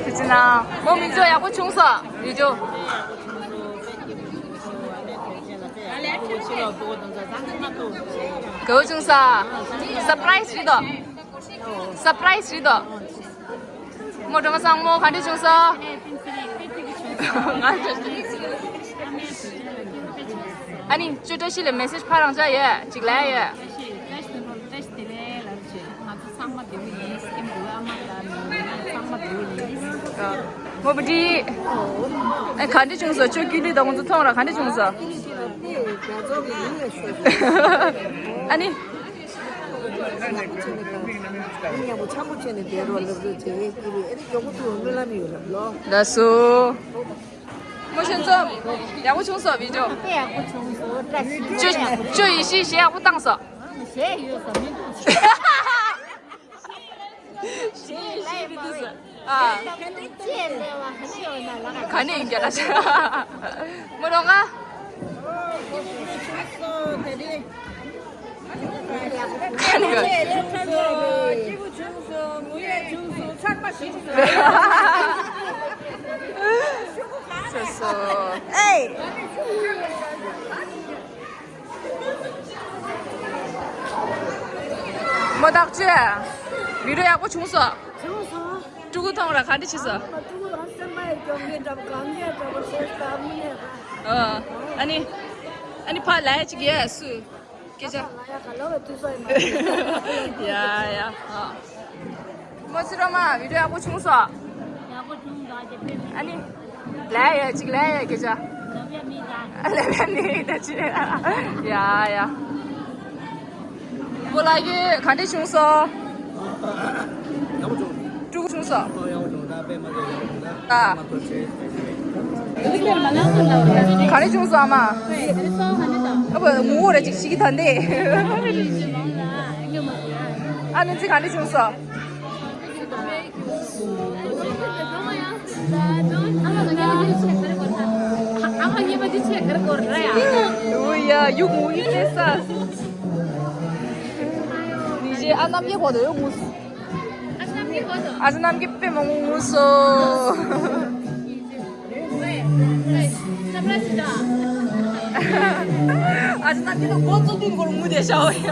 དེ་ཅི་ན་མོ་མི་ཚོ་ཡག་པོ་བྱུང་སོང་། ཡིད་འཇོག་དགའ་བོ་བྱུང་ས། སར་པ་རའི་ཛི་རེད་དོ། སར་པ་རའི་ཛི་རེད་དོ། མོ་སྒྲོལ་མ་བཟང་མོ་ག་འདྲ་བྱུང་སོང་། ང་ཨ་ནི་ཅོ་བཀྲ་ཤིས་ལ་མེ་སེ་ཇི་ཕར་རང་འཇགས་ཡོད་ཅིག་ལབ་ཡོད། བཀྲ་ཤིས་བདེ་ལེགས་ལབ་བྱས། ང་ཚོ་ཚང་མ་བདེ་པོ་ཡིན། སྐྱེམས་འདུག་ཨ་མ་དང་ནུ་ཚང་མ་བདེ་པོ་ཡིན། མོ་བུ་ཏི། ཨེ་ག་འདྲ་བྱུང་སོང་། ཅོ་ཀི་ལི་དང་ང་ཚོ་མཐོང་ར་ག་འདྲ་བྱུང་སོང་། ཨ་ནི། ལགས་སོ། མོ་ཆེན་ཚོ་ཡག་པོ་བྱུང་སོང་། བི་ཌི་ཡོ། དཔེ་ཡག་པོ་བྱུང་སོང་། བཀྲ་ཤིས། ཅོ་ཅོ་ཡེ་ཤེས་གཞས་ཡག་པོ་བཏང་སོང་། གཞས་ཡོད་ས་མི་འདུག་གཞས་ཡེ་ཤེས་མི་འདུག་ཟེར། ཨ། ག་ནས་ཡིན་རྒྱ་ལ་ཆ། མོ་རང་ང་། ཁ་ནས་ཡོད། སོ་སོ། ཨེ། མོ་ཐག་ཆོད། བི་ཌི་ཡོ་ཡག་པོ་བྱུང་སོང་། བྱུང་སོང་། ཕྲུ་གུ་མཐོང་ར་ག་འདྲ་བྱས་སོང་། ཨ་མ་ཕྲུ་གུ་རང་སེམས་པ་ཡི་སྐྱོ་ངེས་འདྲ་པོ་གང་ངེས་འདྲ་པོ་བྱས་ས་མི་ཉན་པ། ཨ། ཨ་ནི། ཨ་ནི་ཕ་ལ་ཡ་ཅིག་ཡས་སུ། སྐད་ཆ། ལ་ཡ་ག་ལ་བ་དུས་ས་ཡི་མ། ཡ་ཡ། ཨ། མོ་ཚེ་རིང་མ་བི་ཌི་ཡོ་ཡག་པོ་བྱུང་སོང་། ཡག་པོ་བྱུང་། ད་དེ་དཔེ་མི། ཨ་ནི། ལས་ཡ་ཅིག་ལས་ཡ་སྐད་ཆ། ལབ་ཡ་མི་ད། ལབ་ཡ་མི་ད་ཅི། ཡ་ཡ། བུ་ལགས་ཀྱིས་ག་འདྲ་བྱུང་སོང་། ཡག་པོ་བྱུང་། ཕྲུ་གུ་བྱུང་སོང་། ཡག་པོ་བྱུང་། ད་དཔེ་མ་ཟད་ཡག་པོ་བྱུང་ད། ག་འདྲ་བྱུང་སོང་ཨ་མ། ཨ་བུ་ངུ་ར་ཅིག་ཤི་གི་ད་འདི། ཨ་ནི་ཚིག་ག་འདྲ་བྱུང་སོང་། འུ་ཡ་ཡུག་མུ་ཡུག་ལས་ས། ནི་ཞེ་ཨ་ནམ་གྱི་གོ་དོ་ཡོ་མུ། ཨ་ནམ་གྱི་དཔེ་མང་པོ་ངུ་སོང་། ཨ་ནམ་གྱི་ལོ་འགོ་བཙུགས་དུས་སྐོར་ངུ་དེ་ཤའོ་ཡ།